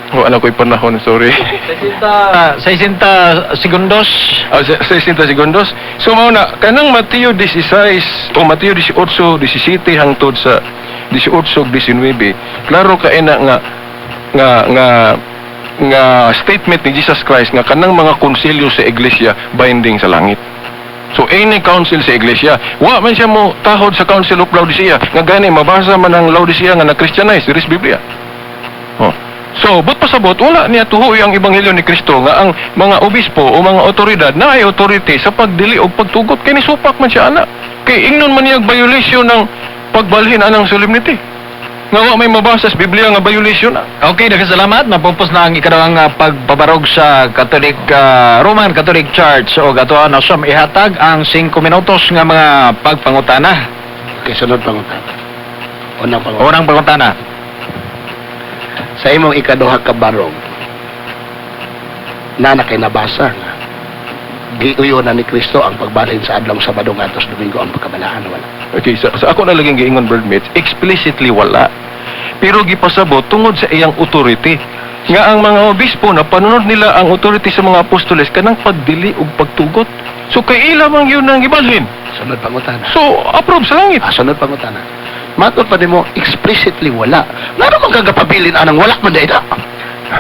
Oh, ana ko'y panahon, sorry. 60 60 segundos. Ah, 60 segundos. So mao na kanang Mateo 16 o Mateo 18, 17 hangtod sa 18 ug 19, klaro kay na nga statement ni Jesus Christ nga kanang mga konsilyo sa iglesia binding sa langit. So any council sa iglesia, wa man siya mo tahod sa Council of Laodicea nga gani mabasa man ang Laodicea nga na-Christianize diri sa Biblia. Oh. So, but pasabot, wala niya tuhoy ang ebanghelyo ni Kristo nga ang mga obispo o mga otoridad na ay authority sa pagdili o pagtugot, kay nisupak man siya ana. Kay ingnon man niya violation ng pagbalhin anang solemnity. Nga wa may mabasa sa Biblia nga violation na. Okay, daghang salamat. Mapupos na ang ikaduhang pagpabarog sa Catholic Roman Catholic Church o ato na sa ihatag ang 5 minutos nga mga pagpangutana. Okay, sunod pangutana. Unang pangutana. Unang pangutana. Sa imong ikaduha ka barog, na kay nabasa nga giuyo na ni Kristo ang pagbalhin sa adlong Sabado ngadto sa Domingo ang pagkabalaan, wala? Okay, sa ako na laging giingon, Brad Mitch, explicitly wala. Pero gipasabot tungod sa iyang authority. Nga ang mga obispo na panunod nila ang authority sa mga apostoles kanang pagdili ug pagtugot. So kay ila man yun ang gibalhin. Sunod pangutana. So approve sa langit. Ah, sunod pangutana. Matod pa nimo explicitly wala. Ngano man kagapabilin anang wala man dahil?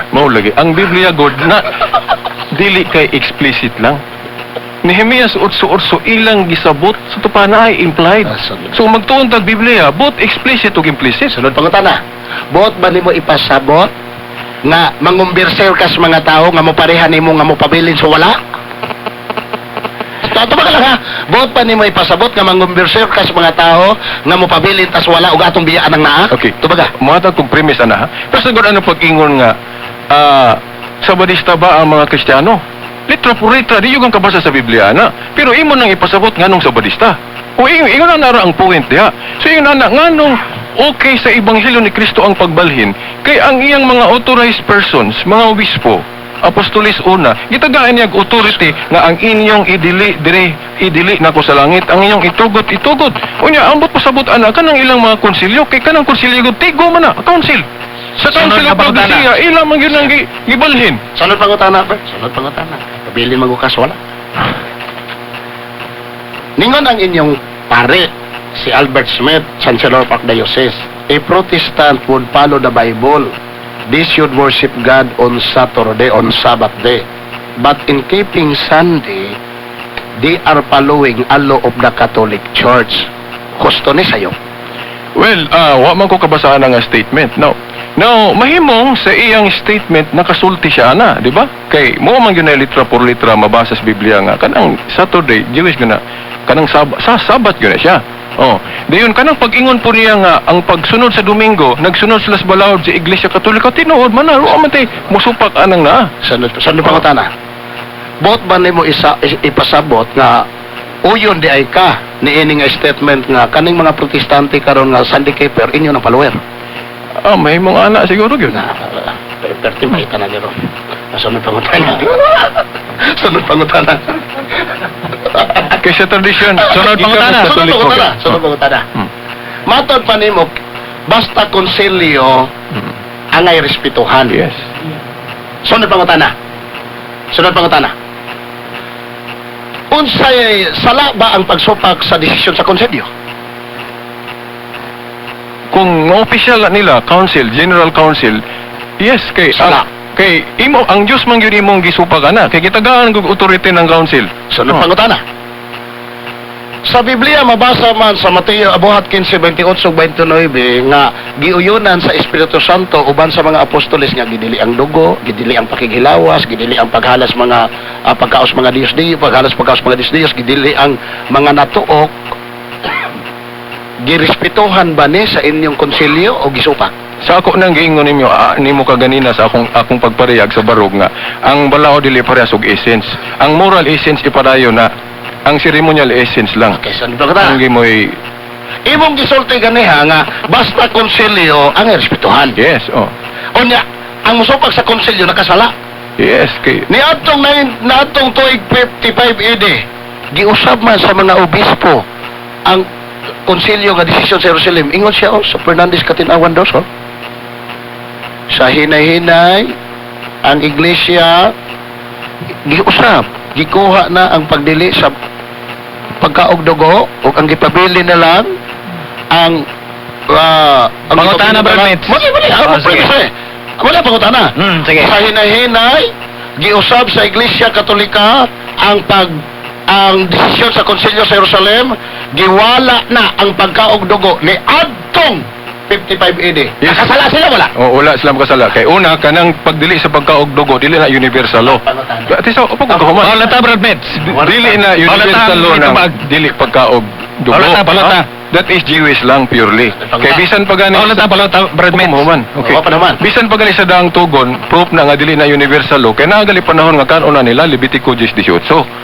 Mao lagi ang Biblia god na dili kay explicit lang. Nehemias 8:8, ilang gisabot sa tupana ay implied. Ah, sunod. So magtuon tag Biblia, both explicit ug implicit. Sunod pangutana. Buot ba nimo ipasabot nga mangumberser ka sa mga tao nga mopareha nimo nga mopabilin sa wala? Tato ba ka lang ha? Buot pa nimo ipasabot nga mangumberser ka sa mga tao nga mopabilin tas wala ug atong biyaan ang naa? Okay. Tubaga. Muhatag kong premise ana ha. Pero siguro ano pag-ingon nga Sabadista ba ang mga Kristiyano? Litra por litra, di yung kabasa sa Biblia na. Pero imo nang ipasabot nganong Sabadista. O ingon, ingon na nara ang point diha. So ingon na nganong okay sa ebanghelyo ni Kristo ang pagbalhin kay ang iyang mga authorized persons, mga obispo, apostolis una, gitagaan niya og authority nga ang inyong idili dire, idili nako sa langit, ang inyong itugot, itugot. Unya ambot pasabot ana kanang ilang mga konsilyo, kay kanang konsilyo tigo man na council. Sa Sunod Council na of pangutana. Laodicea, ilang man gyud ang gibalhin. Sunod pangutana, Bert. Sunod pangutana. Pabilin man ko kas wala. Ningon ang inyong pare, si Albert Smith, Chancellor of Archdiocese, "A Protestant would follow the Bible. They should worship God on Saturday, on Sabbath day. But in keeping Sunday, They are following a law of the Catholic Church. Husto ni sayo. Well, wa man ko kabasaan nga statement. No. Now, mahimong sa iyang statement nakasulti siya ana, di ba? Kay mo man gyud na litra por litra mabasa sa Biblia nga kanang Saturday, Jewish gyud na kanang sa Sabat gyud na siya. Oh, dayon kanang pag-ingon po niya nga ang pagsunod sa Domingo, nagsunod sila sa balaod sa Iglesia Katolika, tinuod man na, wa man tay musupak anang naa. Sunod, sunod pangutana. Bot ba nimo isa ipasabot nga uyon di ay ka niini nga statement nga kaning mga Protestante karon nga Sunday keeper inyo ng follower? Ah, mahimong ana siguro gyud. Na, perti makita na gero. Sunod pangutana. Sunod pangutana. Kay sa tradisyon, Sunod gikan pangutana. sa Sunod Katoliko pangutana. gyud. Sunod pangutana. Matod pa nimo basta konsilyo angay respetuhan. Yes. Sunod pangutana. Sunod pangutana. Unsay sala ba ang pagsupak sa desisyon sa konsilyo? Kung official na nila, council, general council, yes, kay Sala. ang, kay imo ang Dios man gyud imong gisupak ana, kay gitagaan og authority ng council. Sunod Oh. pangutana. Sa Biblia mabasa man sa Mateo Abuhat 15:28 ug 29 nga giuyunan sa Espiritu Santo uban sa mga apostoles nga gidili ang dugo, gidili ang pakighilawas, gidili ang paghalas mga pagkaos mga Diyos-Diyos, paghalas pagkaos mga Diyos-Diyos, gidili ang mga natuok. Girespetuhan ba ni sa inyong konsilyo o gisupak? Sa ako nang giingon ninyo, nimo kaganina sa akong akong pagparehag sa barog nga ang balaod dili parehas og essence. Ang moral essence ipadayon na ang ceremonial essence lang. Okay, sunod pangutana. Ang gimoy Imong gisulti ganiha nga basta konsilyo ang respetuhan. Yes, oh. Unya, ang musupak sa konsilyo nakasala. Yes, kay Niadtong nine, niadtong tuig 55 AD, giusab man sa mga obispo ang konsilyo nga desisyon sa Jerusalem. Ingon siya oh, sa Fernandez Katinawan dos oh. Sa hinay-hinay ang iglesia giusab, gikuha na ang pagdili sa pagkaog dugo ug ang gipabili na lang ang ang Pangutana, gipabili na lang- Brad Mitz. Mali, mali, Oh, ako sige. premise eh. Wala pangutana. Sige. Sa hinay-hinay, giusab sa Iglesia Katolika ang pag ang desisyon sa Konsilyo sa Jerusalem, giwala na ang pagkaog dugo ni adtong 55 AD. Yes. Nakasala sila wala? Oh, wala sila makasala. Kay una kanang pagdili sa pagkaog dugo dili na universal law. Pangutana. Ati sa opo ko human. Wala ta, Brad Mitz. Dili na universal law Wala ng ta, dili pagkaog dugo. Wala ta, wala ta. Ah, that is Jewish lang purely. Kay bisan pa gani Wala ta, wala ta, Brad Mitz. Opo, human. Okay. Wa pa naman. Bisan pa gali sa daang tugon, proof na nga dili na universal law. Kay naa gali panahon nga kanon na nila Levitico 18.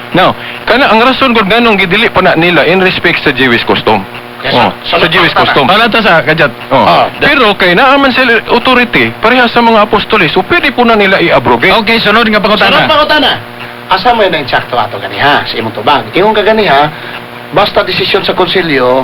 Now, kana ang rason gud nganong gidili pa na nila in respect sa Jewish custom. Yes, Oh, sa sa Jewish custom. Wala ta sa kajat. Oh. Ah, Pero kay naa man sila authority parehas sa mga apostoles, so pwede po na nila i-abrogate. Okay, sunod nga Sunod pangutana. pangutana. Asa mo yun ang insakto ato ganiha sa imong tubag? Ingon ka ganiha, basta desisyon sa konsilyo,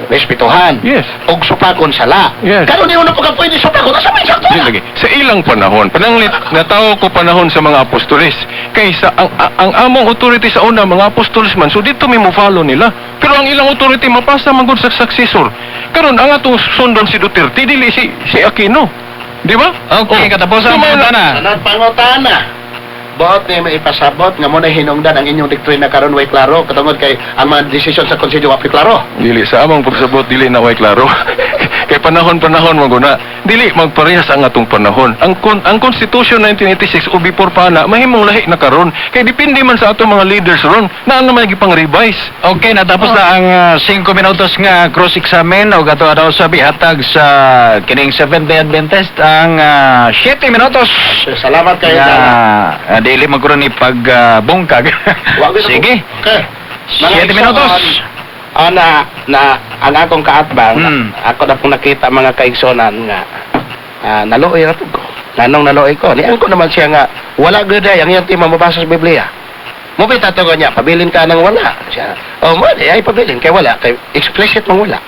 respetuhan. Yes. Og supakon sala. Yes. Karon ni uno pa ka pwede supakon, asa may insakto Di na? lagi. Sa ilang panahon, pananglit natawo ko panahon sa mga apostoles. Kaysa ang among authority sa una mga apostoles man, so dito may mo-follow nila. Pero ang ilang authority mapasa man gud sa successor. Karon ang atong sundon si Duterte dili si si Aquino. Di ba? Okay, Oh. katapusan So, ang mao na- pangutana. Sunod pangutana. Buot ni may ipasabot nga mo na hinungdan ang inyong doktrina karon way klaro katungod kay ang mga desisyon sa konsilyo wa klaro. Dili sa among pagsabot dili na way klaro. Kay panahon-panahon man guna. Dili magparehas ang atong panahon. Ang Constitution 1986 o before pa na mahimong lahi na karon. Kay depende man sa atong mga leaders ron na ang naman gipang revise. Okay, natapos na ang 5 minutos nga cross-examine o gato daw sa bihatag sa kining Seventh Day Adventist ang 7 minutos. Salamat kayo. Nga dili magkaroon ni pagbungkag. Wa gyud ako. Sige. Okay. Mga 7 minutos. Ah, na, na ang akong kaatbang, ako na pong nakita mga kaigsonan nga naluoy ra pud ko. Nganong naluoy ko? Niang ko naman siya nga wala gyud ay ang iyang tema mabasa sa Biblia. Mo bita to niya, pabilin ka ng wala. Siya, oh, mo di ay pabilin kay wala kay explicit mong wala.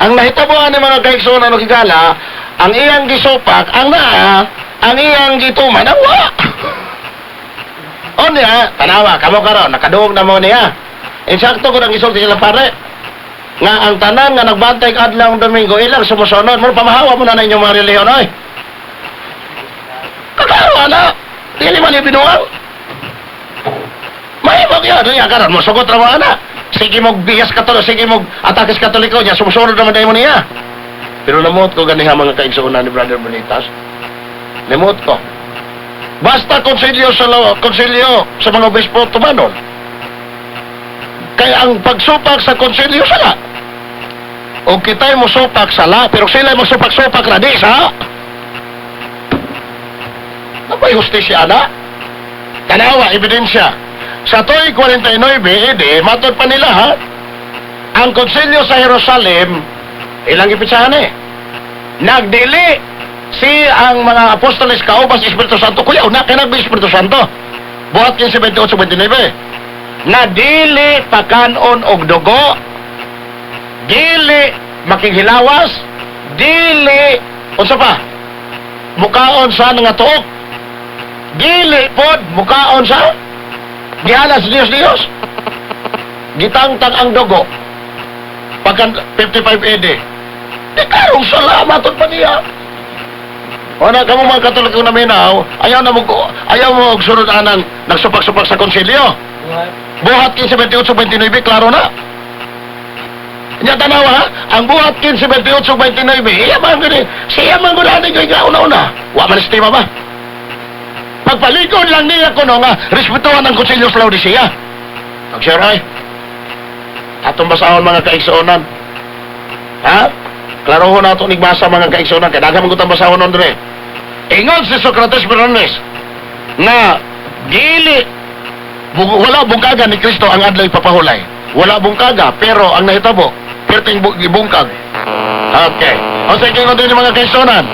Ang nahitabuan ni mga kaigsonan og higala, ang iyang gisupak, ang naa, ang iyang gituman, ang wa. O niya, tanawa, kamo karon, nakaduog na mo niya. Insakto ko nang gisulti sila pare. Nga ang tanan nga nagbantay adlaw Domingo ilang sumusunod, mo pamahawa mo na na inyong mga relihiyon oy. Kakawa na. Dili man ibinuang. Mahimog yun. Ano yan, karon mosugot ra mo ana. Sige mo biyas Katoliko, sige mo atakes Katoliko niya, sumusunod naman mo niya. Pero namuot ko ganiha, mga kaigsuonan ni Brother Bonitas. Namuot ko. Basta konsilyo sa mga obispo, tumanon. Kaya ang pagsupak sa konsilyo, sala. O kita'y mo supak, sala, pero sila mo supak-supak na di sa. Napay hustisya ana? Tanawa, ebidensya. Sa tuig 49 AD, matod pa nila ha, ang konsilyo sa Jerusalem, ilang ipitsahan eh. Nagdili si ang mga apostoles kaubas Espiritu Santo. Kuya, una kay nagbi Espiritu Santo. Buhat 15:28-29. Na dili pakanon og dugo, dili makighilawas, dili, unsa pa? Mukaon sa nga tuok. Dili pod mukaon sa gihala sa Dios Dios. Gitangtang ang dugo. Pagka 55 AD. Di karong salamat pa niya. O na kamo mga Katoliko na minaw, ayaw mo og sunod anang nagsupak-supak sa konsilyo. Buhat 15:28-29, klaro na. Nya tanawa ha, ang buhat 15:28-29, iya man gani, siya man gud ani kay una-una. Wa man sistema ba? Pagpalikon lang niya kuno nga respetuhan ang konsilyo sa Laodicea. Pag ay, atong basahon, mga kaigsuonan. Ha? Klarohon nato nigbasa, mga kaigsuonan, kay daghan man gud ang basahon nun dire. Ingon si Socrates Bernanes nga dili wala bungkaga ni Kristo ang adlaw ipapahulay. Wala bungkaga, pero ang nahitabo, perting gibungkag. Okay. O sige ko din, mga kaigsuonan.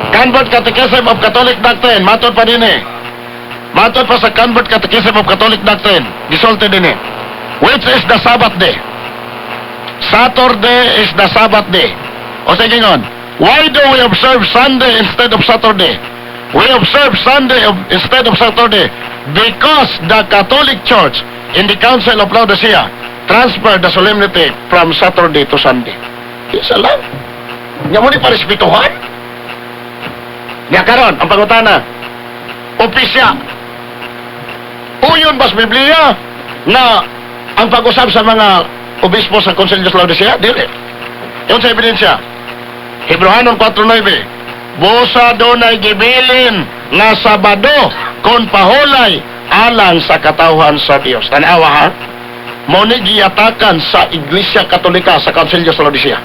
Convert Catechism of Catholic Doctrine, matod pa din eh. Matod pa sa Convert Catechism of Catholic Doctrine, gisulti din eh. Which is the Sabbath day? Saturday is the Sabbath day. O sige ngon, why do we observe Sunday instead of Saturday? We observe Sunday instead of Saturday because the Catholic Church in the Council of Laodicea transferred the solemnity from Saturday to Sunday. Isa lang. Nya mo ni parespetuhan? Nya karon, ang pangutana, opisya, uyon bas Biblia na ang pag-usab sa mga obispo sa Konsilyo sa Laodicea? Dili. Yun sa ebidensya. Hebreohanon 4.9. Busa dunay gibilin nga Sabado kon pahulay alang sa katawhan sa Dios. Tanawa ha. Mao ni giyatakan sa Iglesia Katolika sa Konsilyo sa Laodicea.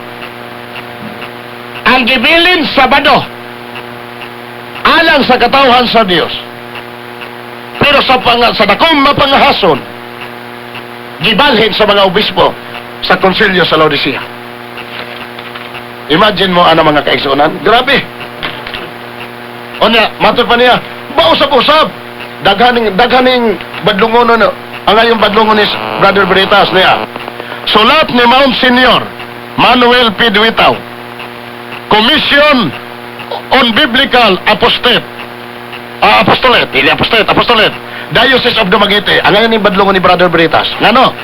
Ang gibilin Sabado alang sa katawhan sa Dios. Pero sa dakong mapangahason, gibalhin sa mga obispo sa Konsilyo sa Laodicea. Imagine mo ano, mga kaigsuonan, grabe. O niya, matod pa niya, bausab-usab. Daghaning badlungon no. Ang ngayong badlungon ni Brother Veritas niya. Sulat ni Monsignor Manuel P. Duitaw, Commission on Biblical Apostate. Ah, Apostolate, hindi Apostate, Apostolate. Diocese of Dumaguete. Ang ngayon ni badlungon ni Brother Veritas. Ngano?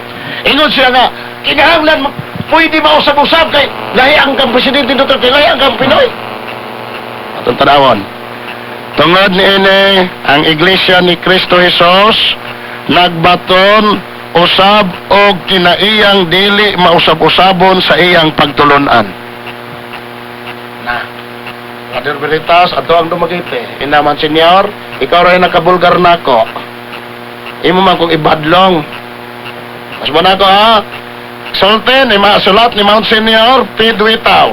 Ingon siya nga, kinahanglan pwede mausab-usab kay lahi ang kang Presidente Duterte, lahi ang kang Pinoy. Atong tanawon. Tungod niini, ang Iglesia ni Cristo Jesus nagbaton usab og kinaiyang dili mausab-usabon sa iyang pagtulunan. Na. Brother Veritas, ato ang Dumaguete. Ina man senyor, ikaw rin nakabulgar nako. Imo man kong ibadlong. Mas mo na ako ha. Sultin, ima, sulat ni Monsignor P. Duitaw.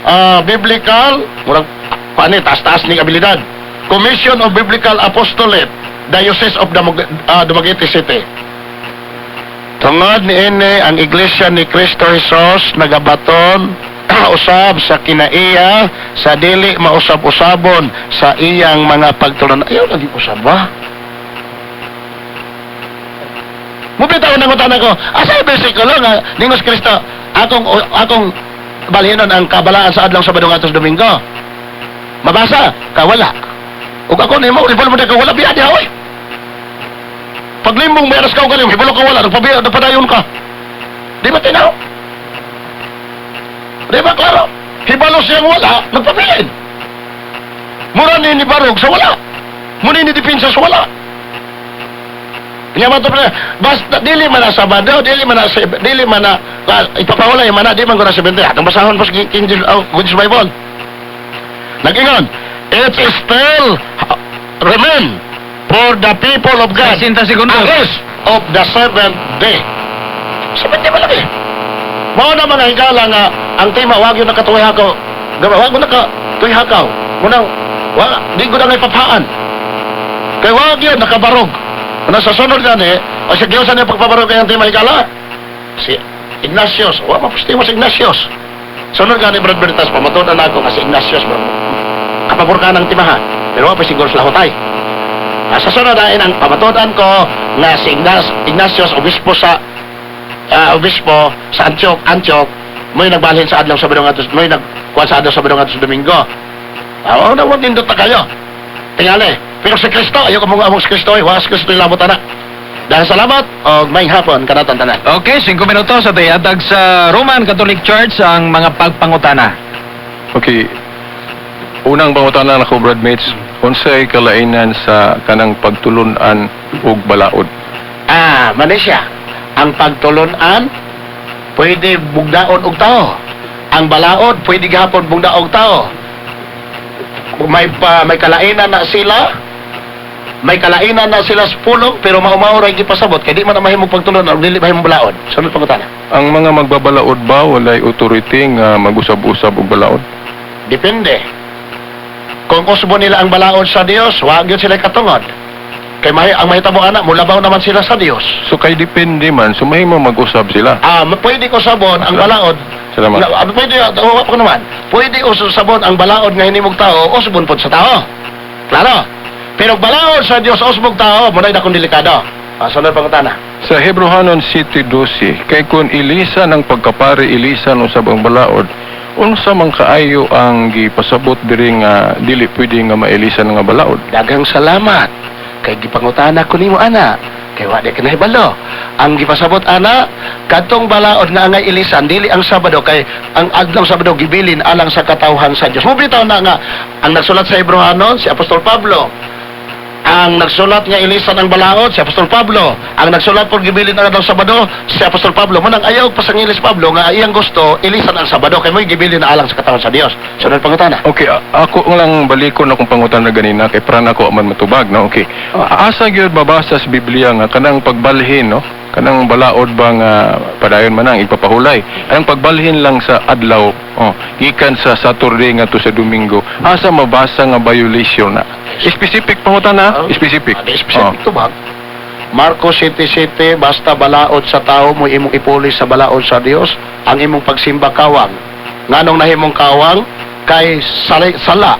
Ah, biblical, murag, paano, taas-taas ni abilidad. Commission of Biblical Apostolate, Diocese of Dumaguete City. Tungod niini, ang Iglesia ni Cristo Jesus nagabaton usab sa kinaiya sa dili mausab-usabon sa iyang mga pagtulunan. Ayaw lagi usab ba? Mubitaw nang utana ko, asa yung bersikulo nga ningos Kristo, akong balhinon ang kabalaan sa adlaw Sabado ngadto sa Domingo. Mabasa ka wala. Ug ako nimo ibalo mo ka wala biya diha oy. Paglimbong may aras ka galing, hibalo ka wala, nagpabiya, nagpadayon ka. Di ba tinaw? Di ba klaro? Hibalo siyang wala, nagpabilin. Mura ni Barog sa wala. Muna ni Dipinsa sa wala. Nya man to, basta dili man na Sabado, dili man na dili man na ipapahulay man na, di man ko na 70. Atong basahon po sa King James, oh, Good Bible. Nag-ingon, "It is still remain for the people of God 60 segundos. A rest of the seventh day." Seventh day malaki. Mao na, mga higala, nga ang tema wag yun nakatuwi hakaw. Wag mo nakatuwi hakaw. Muna, wa, di ko na ngay paphaan. Kay wag yun nakabarog. Una sa sunod gani, o sa giusa niya pagpabarog kay ang tema, higala. Si Ignatius, wa mapusti mo si Ignatius. Sunod gani, Brad Bertas, pamatunan na ako kasi Ignatius, bro. Kapabor ka ng timaha. Pero wa pa siguro sa lahutay. Sa sunod ay ang pamatunan ko nga si Ignatius, obispo sa Antioch, mo'y nagbalhin sa adlaw Sabado ngadto, mo'y nagkuan sa adlaw Sabado ngadto sa Domingo. Ah, na wag nindot na kayo. Tingali. Pero si Kristo, ayaw ko mong among si Kristo, eh. Wa si Kristo ilabot ana. Dahil salamat, og may hapon kanatong tanan. Okay, 5 minuto sa ihatag sa Roman Catholic Church ang mga pagpangutana. Okay. Unang pangutana nako, Brad Mates, unsay kalainan sa kanang pagtulunan ug balaod? Ah, mani siya. Ang pagtulunan, pwede bugnaon og tao. Ang balaod, pwede gihapon bugnaon og tao. May kalainan na sila, may kalainan na sila sa pulong, pero mao-mao ra gipasabot kay di man na mahimong pagtulunan og dili mahimong balaod. Sunod pangutana. Ang mga magbabalaod ba walay authority nga mag-usab-usab og balaod? Depende. Kung usbo nila ang balaod sa Dios, wa gyud sila katungod. Kay ang mahitabo ana, mulabaw naman sila sa Dios. So kay depende man, so mahimo mag-usab sila. Ah, pwede ko sabon ang balaod. Salamat. Na, pwede, wa pa ko naman. Pwede usabon ang balaod nga hinimog tao, usbon pod sa tao. Klaro. Pero balaod sa Dios usbog tao, muna'y dakong delikado. Ah, sunod pangutana. Sa Hebrohanon 7:12, kay kung ilisan ang pagkapari, ilisan usab ang balaod, unsa man kaayo ang gipasabot diri nga dili pwede nga mailisan nga balaod? Daghang salamat. Kay gipangutana ko nimo ana. Kay wa di ka nahibalo. Ang gipasabot ana, kadtong balaod nga angay ilisan dili ang Sabado, kay ang adlaw Sabado gibilin alang sa katawhan sa Dios. Mo bitaw na nga ang nagsulat sa Hebrohanon si Apostol Pablo. Ang nagsulat nga ilisan ang balaod si Apostol Pablo. Ang nagsulat por gibilin ang adlaw Sabado si Apostol Pablo. Manang ayaw pasangilis Pablo nga iyang gusto ilisan ang Sabado kay mo'y gibilin alang sa katawhan sa Dios. Sunod pangutana. Okay, ako lang balikon akong pangutana ganina kay pran ako man matubag, no? Okay. Asa gyud mabasa sa Biblia nga kanang pagbalhin, no? Kanang balaod ba nga padayon man ang ipapahulay. Ang pagbalhin lang sa adlaw, oh, gikan sa Saturday ngadto sa Domingo. Asa mabasa nga violation na? Specific pangutana, specific. Ah, specific to ba? Marcos 7:7, basta balaod sa tao mo imong ipulis sa balaod sa Dios, ang imong pagsimba kawang. Nganong nahimong kawang? Kay sala, sala.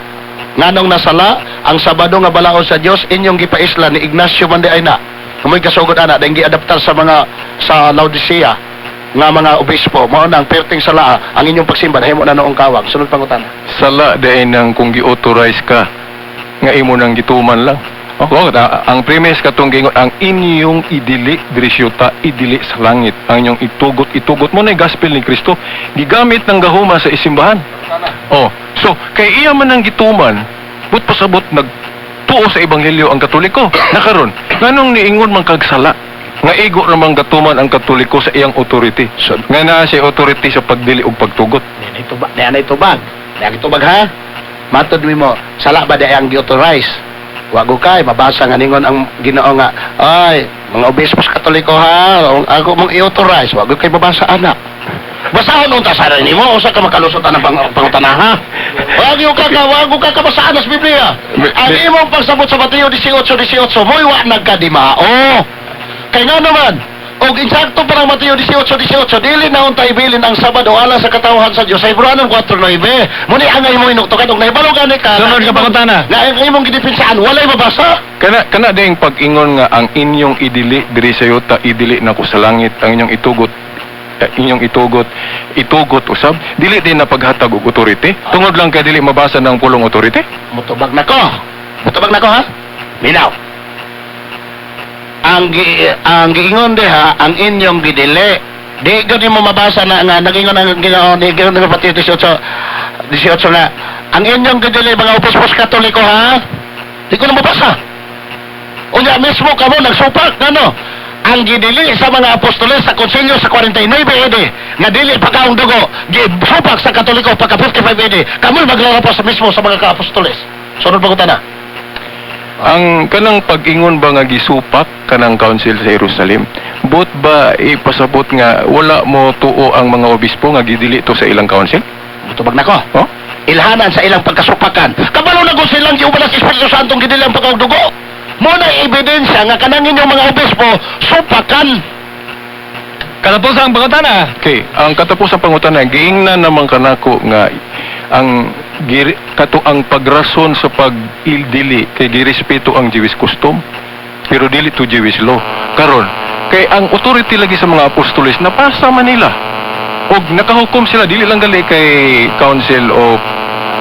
Nganong nasala ang Sabado nga balaod sa Dios inyong gipaisla ni Ignacio man di ay na. Mo'y kasugod ana dahil giadaptar sa mga sa Laodicea nga mga obispo, mao nang perting sala ang inyong pagsimba nahimo na noong kawang. Sunod pangutana. Sala diay nang kung gi-authorize ka nga imo nang gituman lang. Oh, ang premise katong gingon ang inyong idili diri sa yuta, idili sa langit. Ang inyong itugot, itugot mo na gospel ni Kristo gigamit ng gahuma sa isimbahan. Oh, so kay iya man ang gituman, but pasabot nagtuo sa ebanghelyo ang Katoliko. Nakaron, nganong niingon man kag sala? Nga igo ramang gatuman ang Katoliko sa iyang authority. So, Nga naa siya authority sa pagdili ug pagtugot. Nianay tubag, nianay tubag. Nianay tubag ha. Matod mo, sala ba di ang gi-authorize? Wago kay mabasa nga ningon ang Ginoo nga, "Ay, mga obispos Katoliko ha, ang ako mong i-authorize." Wago kay mabasa ana. Basahon unta sa nimo usa ka makalusot ang pangutana ha. Wago ka kabasaan sa Biblia. Ang imong pagsabot sa Mateo 18:18, mo'y wa nagkadimao. Kay nga naman, og insakto pa ng Mateo 18:18, dili na unta ibilin ang Sabado alang sa katawhan sa Dios. Sa Hebreano 4:9, muni angay mo inuktukan og nahibalo gani ka. Sunod ka pangutana. Na ang imong gidepensaan walay mabasa. Kana kana ding pag-ingon nga ang inyong idili diri sa yuta, idili nako sa langit, ang inyong itugot inyong itugot, itugot usab, dili din na paghatag og authority tungod lang kay dili mabasa ng pulong authority. Mutubag na ko. Mutubag na ko ha. Minaw. Ang giingon diha ang inyong gidili. Di gud mo mabasa na nga nagingon ang Ginoo ni giingon ng Mateo 18:18 nga ang inyong gidili, mga obispos Katoliko ha. Di ko na mabasa. Unya mismo kamo nagsupak ngano? Ang gidili sa mga apostoles sa konsilyo sa 49 AD nga dili pagkaong dugo, gisupak sa Katoliko pagka 55 AD. Kamoy maglarapas sa mismo sa mga ka-apostoles. Sunod pangutana. Ang kanang pag-ingon ba nga gisupak kanang council sa Jerusalem, but ba ipasabot nga wala mo tuo ang mga obispo nga gidili to sa ilang council? Mutubag na ko. Oh? Ilhanan sa ilang pagkasupakan. Kabalo na kung silang giuban sa Espiritu Santo gidili ang pagkaong dugo. Mo na ebidensya nga kanang inyong mga obispo supakan. Katapos ang pangutana. Okay, ang katapos ang pangutana, giingnan naman kanako nga ang giri, kato ang pagrason sa pag-dili kay girespeto ang Jewish custom pero dili to Jewish law. Karon, kay ang authority lagi sa mga apostoles napasa man nila. Og nakahukom sila dili lang gali kay Council of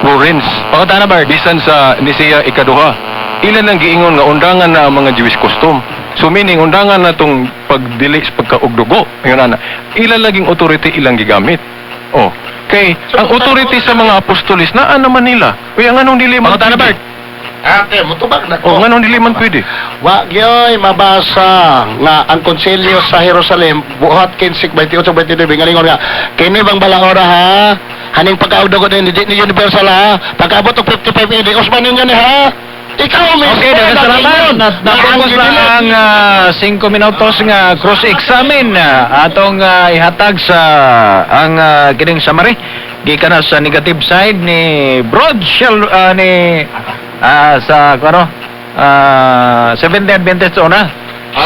Florence. Pangutana, Bart. Bisan sa Nisea ikaduha, ilan ang giingon nga undangan na ang mga Jewish custom. So meaning undangan na tong pagdili sa pagkaugdugo. Ingon ana. Ilan laging authority ilang gigamit. Oh, kay ang authority sa mga apostoles naa naman nila. Uy, ang anong dili man Pangutana, pwede? Bart. Ate, mutubag na Oh, nganong dili man pwede? Wa gyoy mabasa nga ang konsilyo sa Jerusalem buhat 15 28 29 ngalingon nga kini bang balaora ha, haning pagkaugdog din di ni universal ha, pagkaabot og 55 AD usman ninyo ni ha, ikaw mismo. Okay, daghang salamat. Nag-ingon Natapos na na ang ang 5 minutos nga cross-examine atong ihatag sa ang kining summary gikan na sa negative side ni Broad Shell ni sa ano Seventh Adventist una.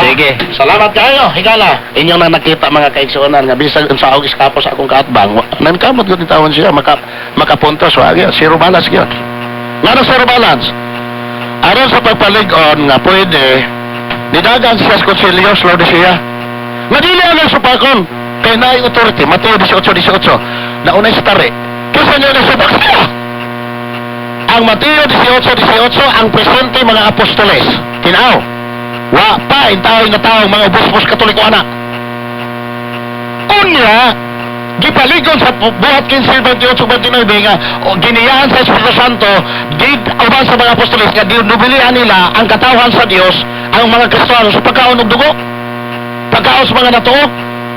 Sige. Salamat kayo, higala. Inyong na nakita mga kaigsuonan nga bisag unsa og iskapo sa akong kaatbang, nankamot gud tawon siya makapuntos wa gyud, zero balance gyud. Ngano zero balance? Aron sa pagpalig-on nga pwede nidagan siya sa konsilyo sa Laodicea. Nga dili ang supakon kay naay authority, Mateo 18:18. Naunay sa tari. Kinsa niya nasupak siya? Ang Mateo 18:18 ang presente mga apostoles. Tinaw. Wa pa intaw nga tawo mga obispos Katoliko ana. Unya, gipaligon sa buhat 15, 28, 29 nga o, giniyaan sa Espiritu Santo did uban sa mga apostoles nga dinubilian nila ang katawhan sa Dios ang mga Kristiyano sa pagkaon og dugo, pagkaon sa mga natuo,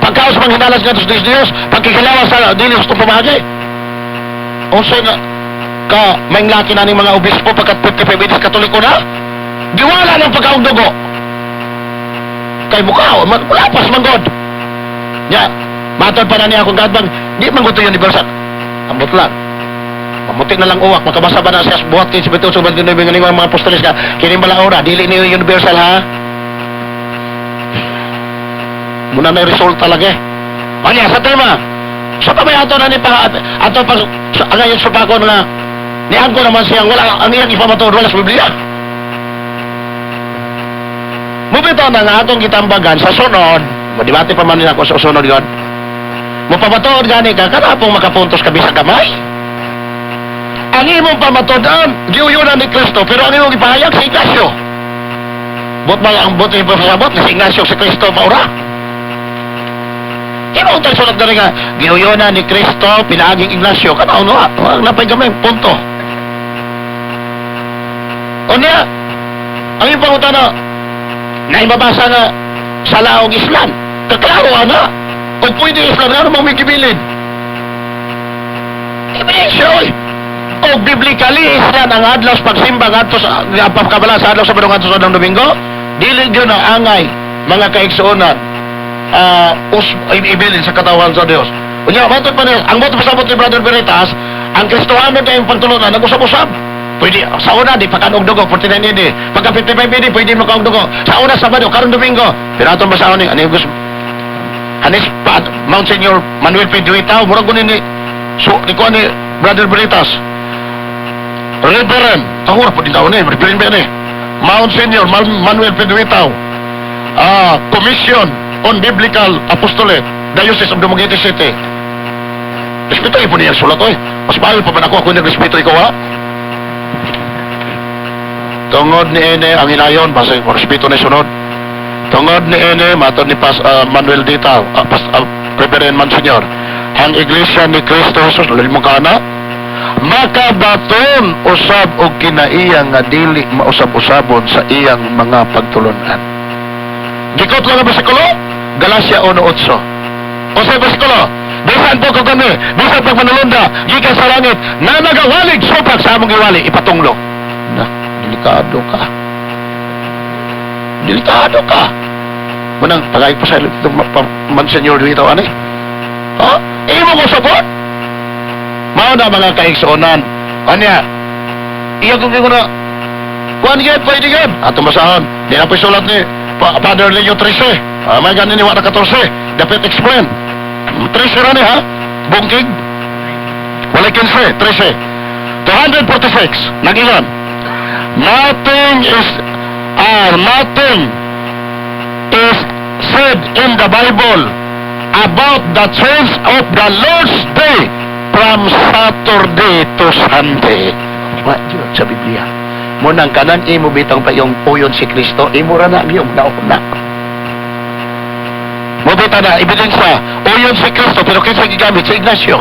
pagkaon sa mga hinalas nga sa Dios, pagkikilawas sa dili hustong pamaagi. Unsay nga ka mainglaki na ning mga obispo pagkat 55 AD Katoliko na giwala ng pagkaong dugo kay mukha man, wala pas man god nya matod pa na niya akong gatbang di man gud to universal. Ambot lang, mamuti na lang uwak makabasa ba na siya sa buhat 15 28 29 nga ningon ang mga apostoles nga kini balaora dili ni universal ha. Muna na resulta lagi Anya sa tema sa pamay ato na ni pa ato pa sa angayon sa pako nga niangko naman siyang wala ang iyang ipamatuod wala sa Biblia. Mubitaw na nga atong gitambagan sa sunod, madibate pa man nila ako sa sunod yon. Mupamatuod gani ka, kanapong makapuntos ka bisag gamay. Ang imong pamatuod-an, giuyunan ni Kristo, pero ang imong ipahayag si Ignacio. Bot ba ang bot yung pasabot ni si Ignacio si Kristo maura? Imo ang sulat diri nga giuyunan ni Kristo pinaaging Ignacio, kanaw no, ang napay gamay punto. Unya, ang imong pangutana, na ibabasa nga sa laong Islam. Kaklaro ana. O pwede Islam nga namang may gibilin. Ebidensya, oy. O biblically Islam ang adlaw sa pagsimba ngadto sa pagkabala sa adlaw sa Sabado ngadto sa adlaw Domingo, dili gyud ang angay mga kaigsuonan us ibilin sa katawan sa Dios. Unya, matod pa niya, ang boto pasabot ni Brother Veritas, ang Kristohano kayong pagtulunan, nag-usab-usab. Pwede, sa una, di pa kanog dugo, 49 AD. Pagka 55 AD, pwede mo kaog dugo. Sa una, Sabado, karon Domingo. Pero atong basahon ni, ano yung gusto? Hanis pa, Mount Senior Manuel P. Duitao, murag ko ni, so, ni ko ni Brother Veritas. Reverend, tawar po din tao ni, Reverend ba ni? Mount Senior Manuel P. Duitao. Commission on Biblical Apostolate, Diocese of Dumaguete City. Respeto po niya ang sulat, oy. Mas mahal pa man ako, ako nagrespeto ikaw, ha? Tungod ni Ene ang hilayon, basta respeto ni sunod. Tungod ni Ene, matod ni Pas, Manuel Dita, Pas, Reverend Monsignor, ang Iglesia ni Cristo Jesus, mo kana, makabaton usab og kinaiya nga dili mausab-usabon sa iyang mga pagtulunan. Gi-quote lang ang bersikulo, Galacia 1:8. O sa bersikulo, bisan po ko kami, bisan pag manulunda, gikan sa langit, na nagawalig supak sa among giwali, ipatunglo. Na, delikado ka. Delikado ka. Manang, pagay pa sa itong Monsignor dito, ani? Ha? Imo ko support? Mao na mga kaigsuonan. Anya, iya kong ko na, kuan gyud, pwede gyud. Ato basahon. Di na po sulat ni Father Leo 13. Ah, may ganin ni Wala 14. Dapat explain. 13 ra ni ha? Bungkig. Wala 15, 13. 246. Nag-ingon. Nothing is said in the Bible about the change of the Lord's Day from Saturday to Sunday. Wa gyud sa Biblia. Mo nang kanan imo bitang pa yung uyon si Kristo, imo ra na yung nauna. Mo bita na ebidensya, uyon si Kristo pero kinsa gigamit? Si Ignacio.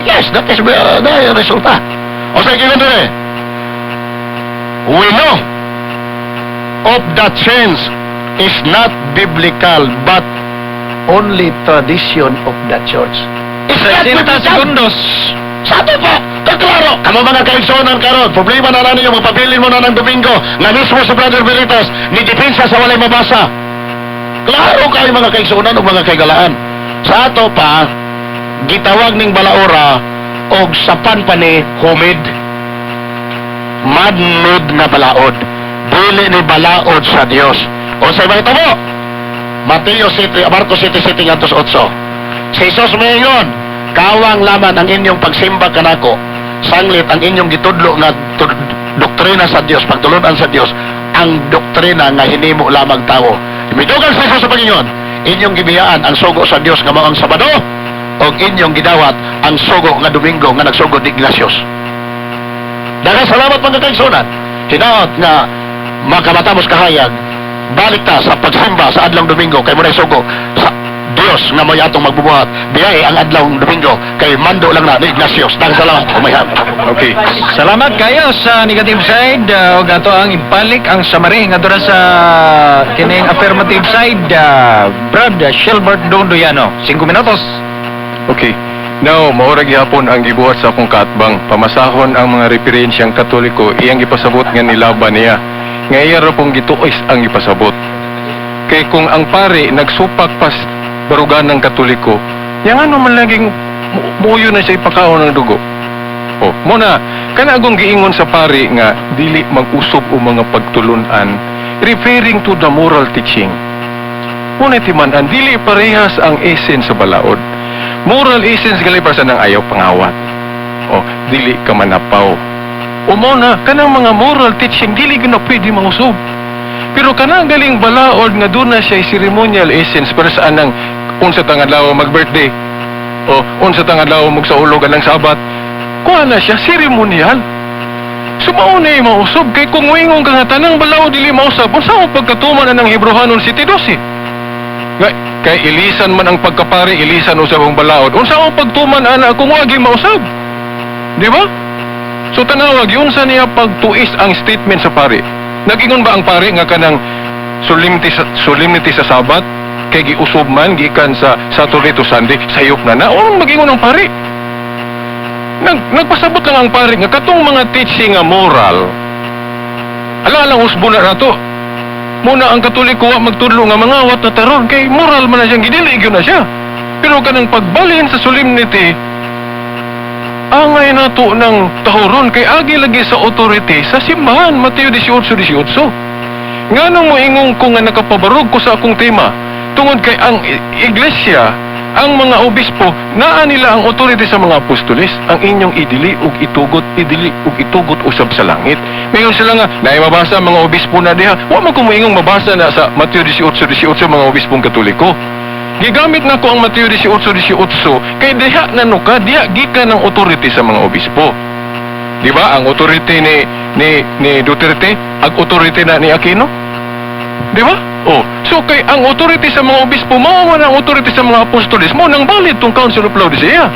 Yes, that is the resulta. O sa ingon dire, we know of that change is not biblical but only tradition of the church. It's not 60 biblical. Segundos. Sa ato pa, kaklaro, kamo mga kaigsuonan karon, problema na na ninyo, magpabilin mo na ng Domingo, nga mismo sa Brother Veritas, ni depensa sa walay mabasa. Klaro kayo mga kaigsuonan o mga kaigalaan. Sa ato pa, gitawag ning balaora og sapan pa ni humid. Man-made nga balaod. Dili ni balaod sa Dios. O sa ibang mo, Mateo 7, Marcos 7, 7, 8. Si Jesus mayon, kawang laman ang inyong pagsimba kanako, sanglit ang inyong gitudlo nga doktrina sa Dios, pagtulunan sa Dios, ang doktrina nga hinimo lamang tawo. Midugang si Jesus sa Panginoon, inyong gibiyaan ang sugo sa Dios nga mao ang Sabado, og inyong gidawat ang sugo nga Domingo nga nagsugod ni Ignatius. Daghang salamat mga kaigsuonan. Hinaot nga makamatamos kahayag, balik ta sa pagsimba sa adlong Domingo kay mo sugo sa Dios nga may atong magbubuhat. Biyahe ang adlong Domingo kay mando lang na ni Ignatius. Daghang salamat. Umayhan. Okay. Salamat kayo sa negative side ug ato ang ibalik ang summary ngadto na sa kining affirmative side, Brad Shilbert Dondoyano. 5 minutos. Okay. Now, maura gihapon ang gibuhat sa akong kaatbang. Pamasahon ang mga referensyang Katoliko, iyang gipasabot nga nilaban niya. Nga iya ra pong gituis ang gipasabot. Kay kung ang pare nagsupak pas barugan ng Katoliko, yang ano man laging muyo na siya ipakaon ng dugo. Oh, muna, kana agong giingon sa pare nga dili mag-usob o mga pagtulunan, referring to the moral teaching. Muna timan-an, dili parehas ang essence sa balaod. Moral essence gali para sa nang ayaw pangawat. O, dili ka manapaw. O mo na, kanang mga moral teaching, dili gyud na pwede mausog. Pero kanang galing balaod nga doon na siya ceremonial essence para sa anang unsa tang adlaw mag-birthday o unsa tang adlaw magsaulog anang Sabat. Kuha na siya, ceremonial. So mao na yung mausog. Kay kung moingon ka nga tanang balaod dili mausab, unsa mo pagkatuman na ng Hebreohanon 7:12? Nga, kay ilisan man ang pagkapari, ilisan usab ang balaod. Unsa mo pagtuman ana kung wagi mausab? Di ba? So tanawag, yun sa niya pagtuis ang statement sa pari. Nag-ingon ba ang pari nga kanang solemnity sa Sabat kay giusob man gikan sa Saturday to Sunday, sayop na na? O mag-ingon ang pari? Nagpasabot lang ang pari nga katong mga teaching nga moral. Ala lang usbo na nato. Muna ang Katoliko wa magtudlo nga mangawat na taron kay moral man na siyang gidili gyud na siya. Pero kanang pagbalhin sa solemnity, angay nato ng tahuron kay agi lagi sa authority sa simbahan, Mateo 18:18. Nganong moingong ko nga nakapabarog ko sa akong tema? Tungod kay ang iglesia, ang mga obispo, naa nila ang authority sa mga apostoles, ang inyong idili ug itugot, idili ug itugot usab sa langit. Mayon sila nga, naay mabasa ang mga obispo na diha. Wa man ko moingong mabasa na sa Mateo 18:18 mga obispong Katoliko. Gigamit na ko ang Mateo 18:18 kay diha na no ka, diha gikan ang authority sa mga obispo. Di ba? Ang authority ni Duterte, ang authority na ni Aquino. Di ba? Oh, so kay ang authority sa mga obispo mao man ang authority sa mga apostoles, mo nang valid tong Council of Laodicea.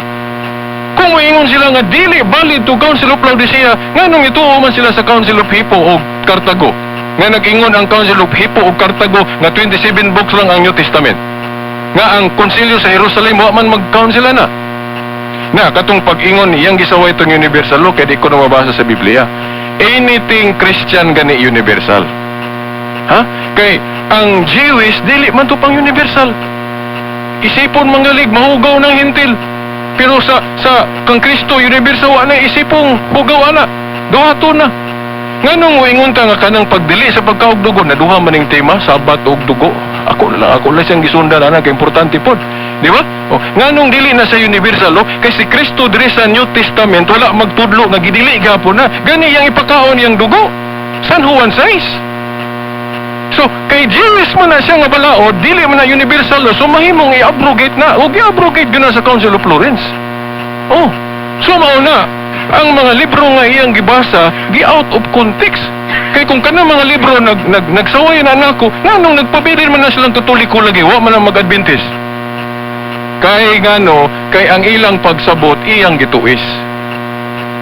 Kung moingon sila nga dili valid tong Council of Laodicea, nganong ituo man sila sa Council of Hippo o Cartago? Nga nag-ingon ang Council of Hippo ug Cartago nga 27 books lang ang New Testament. Nga ang konsilyo sa Jerusalem wa man mag-council na. Na katong pag-ingon iyang gisaway itong universal law kay di ko na mabasa sa Biblia. Anything Christian gani universal. Ha? Kay ang Jewish dili man to pang universal. Isipon manggalig mahugaw ng hintil. Pero sa kang Kristo universal wa na isipong hugaw ana. Duha to na. Nganong moingon ta nga kanang pagdili sa pagkaog dugo na duha maning tema sabat og dugo. Ako lang siyang gisundan ana kay importante pod. Di ba? O, nganong dili na sa universal law kay si Kristo diri sa New Testament wala magtudlo nga gidili gapon na. Gani yang ipakaon yang dugo. San Juan 6. So, kay Jewish man na siya nga balaod, dili man na universal law, so mahimong i-abrogate na. O i-abrogate gyud na sa Council of Florence. Oh, so mao na, ang mga libro nga iyang gibasa, gi out of context. Kay kung kanang mga libro nag nagsaway na nako, nganong nagpabilin man na silang Katoliko lagi, wa man ang mag-Adventist. Kay ngano, kay ang ilang pagsabot iyang gituis.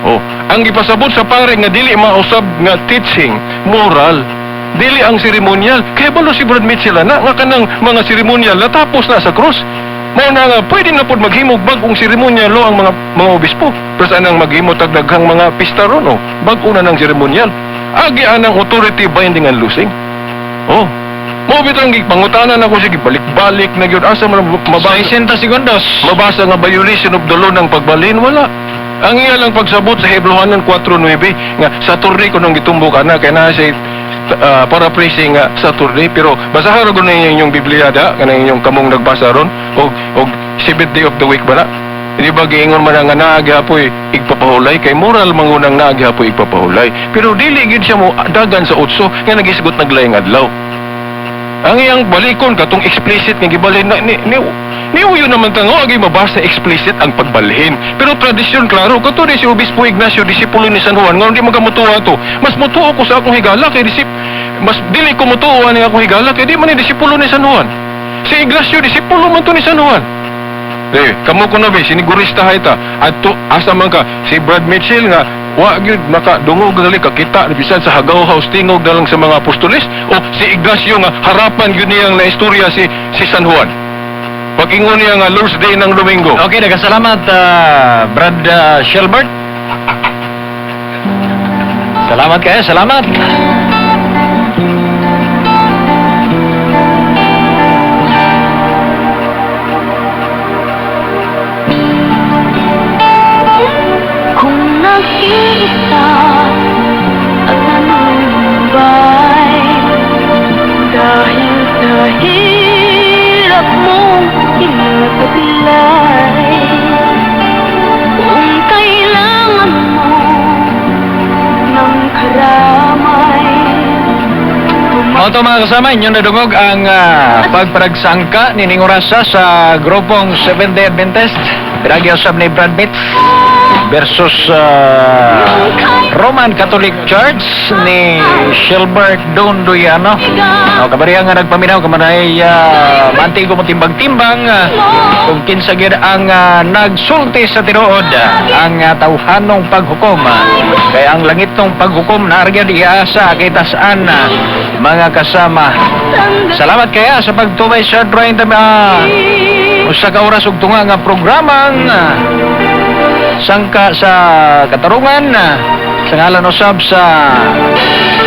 Oh, ang gipasabot sa pare nga dili mausab nga teaching, moral. Dili ang seremonial. Kaya balo si Brad Mitchell na nga kanang mga seremonial natapos na sa krus. Mao na nga pwede na pod maghimog bag-ong seremonial lo ang mga obispo. Pero anang maghimo tag daghang mga pista ron, oh. Bag-o na ng seremonial. Agi anang authority binding and loosing. Oh. Mao bitong gipangutanan ako sige balik-balik na gyud asa man mabasa 60 segundos. Mabasa nga violation of the law ng pagbalin, wala. Ang iya lang pagsabot sa Hebreohanon 4.9 nga Saturday ko nung gitumbok ana kay naa siya paraphrasing nga Saturday, pero basahan ra gud ninyo inyong Biblia da kanang inyong kamong nagbasa ron og seventh day of the week ba na. Di ba giingon man nga naa gihapoy igpapahulay kay moral mangunang naa gihapoy igpapahulay, pero dili gyud siya mo dagan sa otso nga nagisgot naglayng adlaw. Ang iyang balikon katong explicit nga gibalhin na ni uyo naman tango agi mabasa explicit ang pagbalhin. Pero tradisyon klaro kato ni si Obispo Ignacio, disipulo ni San Juan, nga hindi magamutuwa to. Mas mutuo ko sa akong higala kay disip mas dili ko mutuo ani akong higala kay di man ni disipulo ni San Juan. Si Ignacio disipulo man to ni San Juan. Eh, kamo kuno be sinigurista hayta. Adto asa man ka si Brad Mitchell nga wa gyud makadungog gali kakita bisan sa Hagaw House tingog na lang sa mga apostoles, o si Ignacio nga harapan gyud niyang na istorya si San Juan. Pag-ingon niya nga Lord's Day ng Domingo. Okay, nagkasalamat, Brad Shelbert. Salamat kayo, salamat. Kung nag-iisa at nanunumbay dahil sa hirap mong kinataglay, kung kailangan mo ng karamay. Mao to, mga kasama, inyong nadungog ang pagparagsangka ni Ningurasa sa grupong Seventh Day Adventist. Pinagi usab ni Brad Mitz versus Roman Catholic Church ni Shilbert Dondoyano. O, kabarihan nga nagpaminaw, kamanay mantigo mo timbang-timbang kung kinsa gyud ang nagsulti sa tinuod, ang tawhanong paghukom. Kaya ang langit ng paghukom na gyud iasa kitasaan, mga kasama. Salamat kaya sa pagtubay sa drawing time usa ka oras ug tunga nga programang sangka sa katarungan, sa ngalan usab sa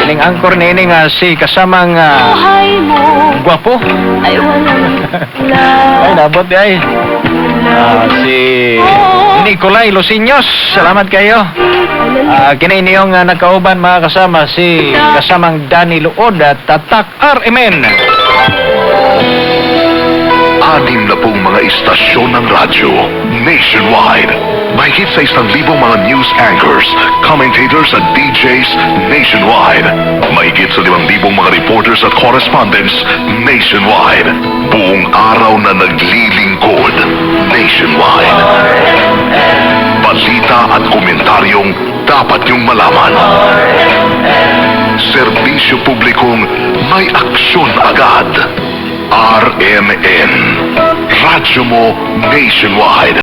kining angkor niini nga si kasamang Buhay mo gwapo. ay walang Ay, nabot di ay. Si Nicolay Luciños. Salamat kayo. Kini niyong nakauban, mga kasama, si kasamang Danny Luod at Tatak RMN. 60 mga istasyon ng radyo nationwide. Mahigit sa 1,000 mga news anchors, commentators at DJs nationwide. Mahigit sa 5,000 mga reporters at correspondents nationwide. Buong araw na naglilingkod nationwide. Balita at komentaryong dapat niyong malaman. Serbisyo publikong may aksyon agad. RMN. Radyo mo nationwide.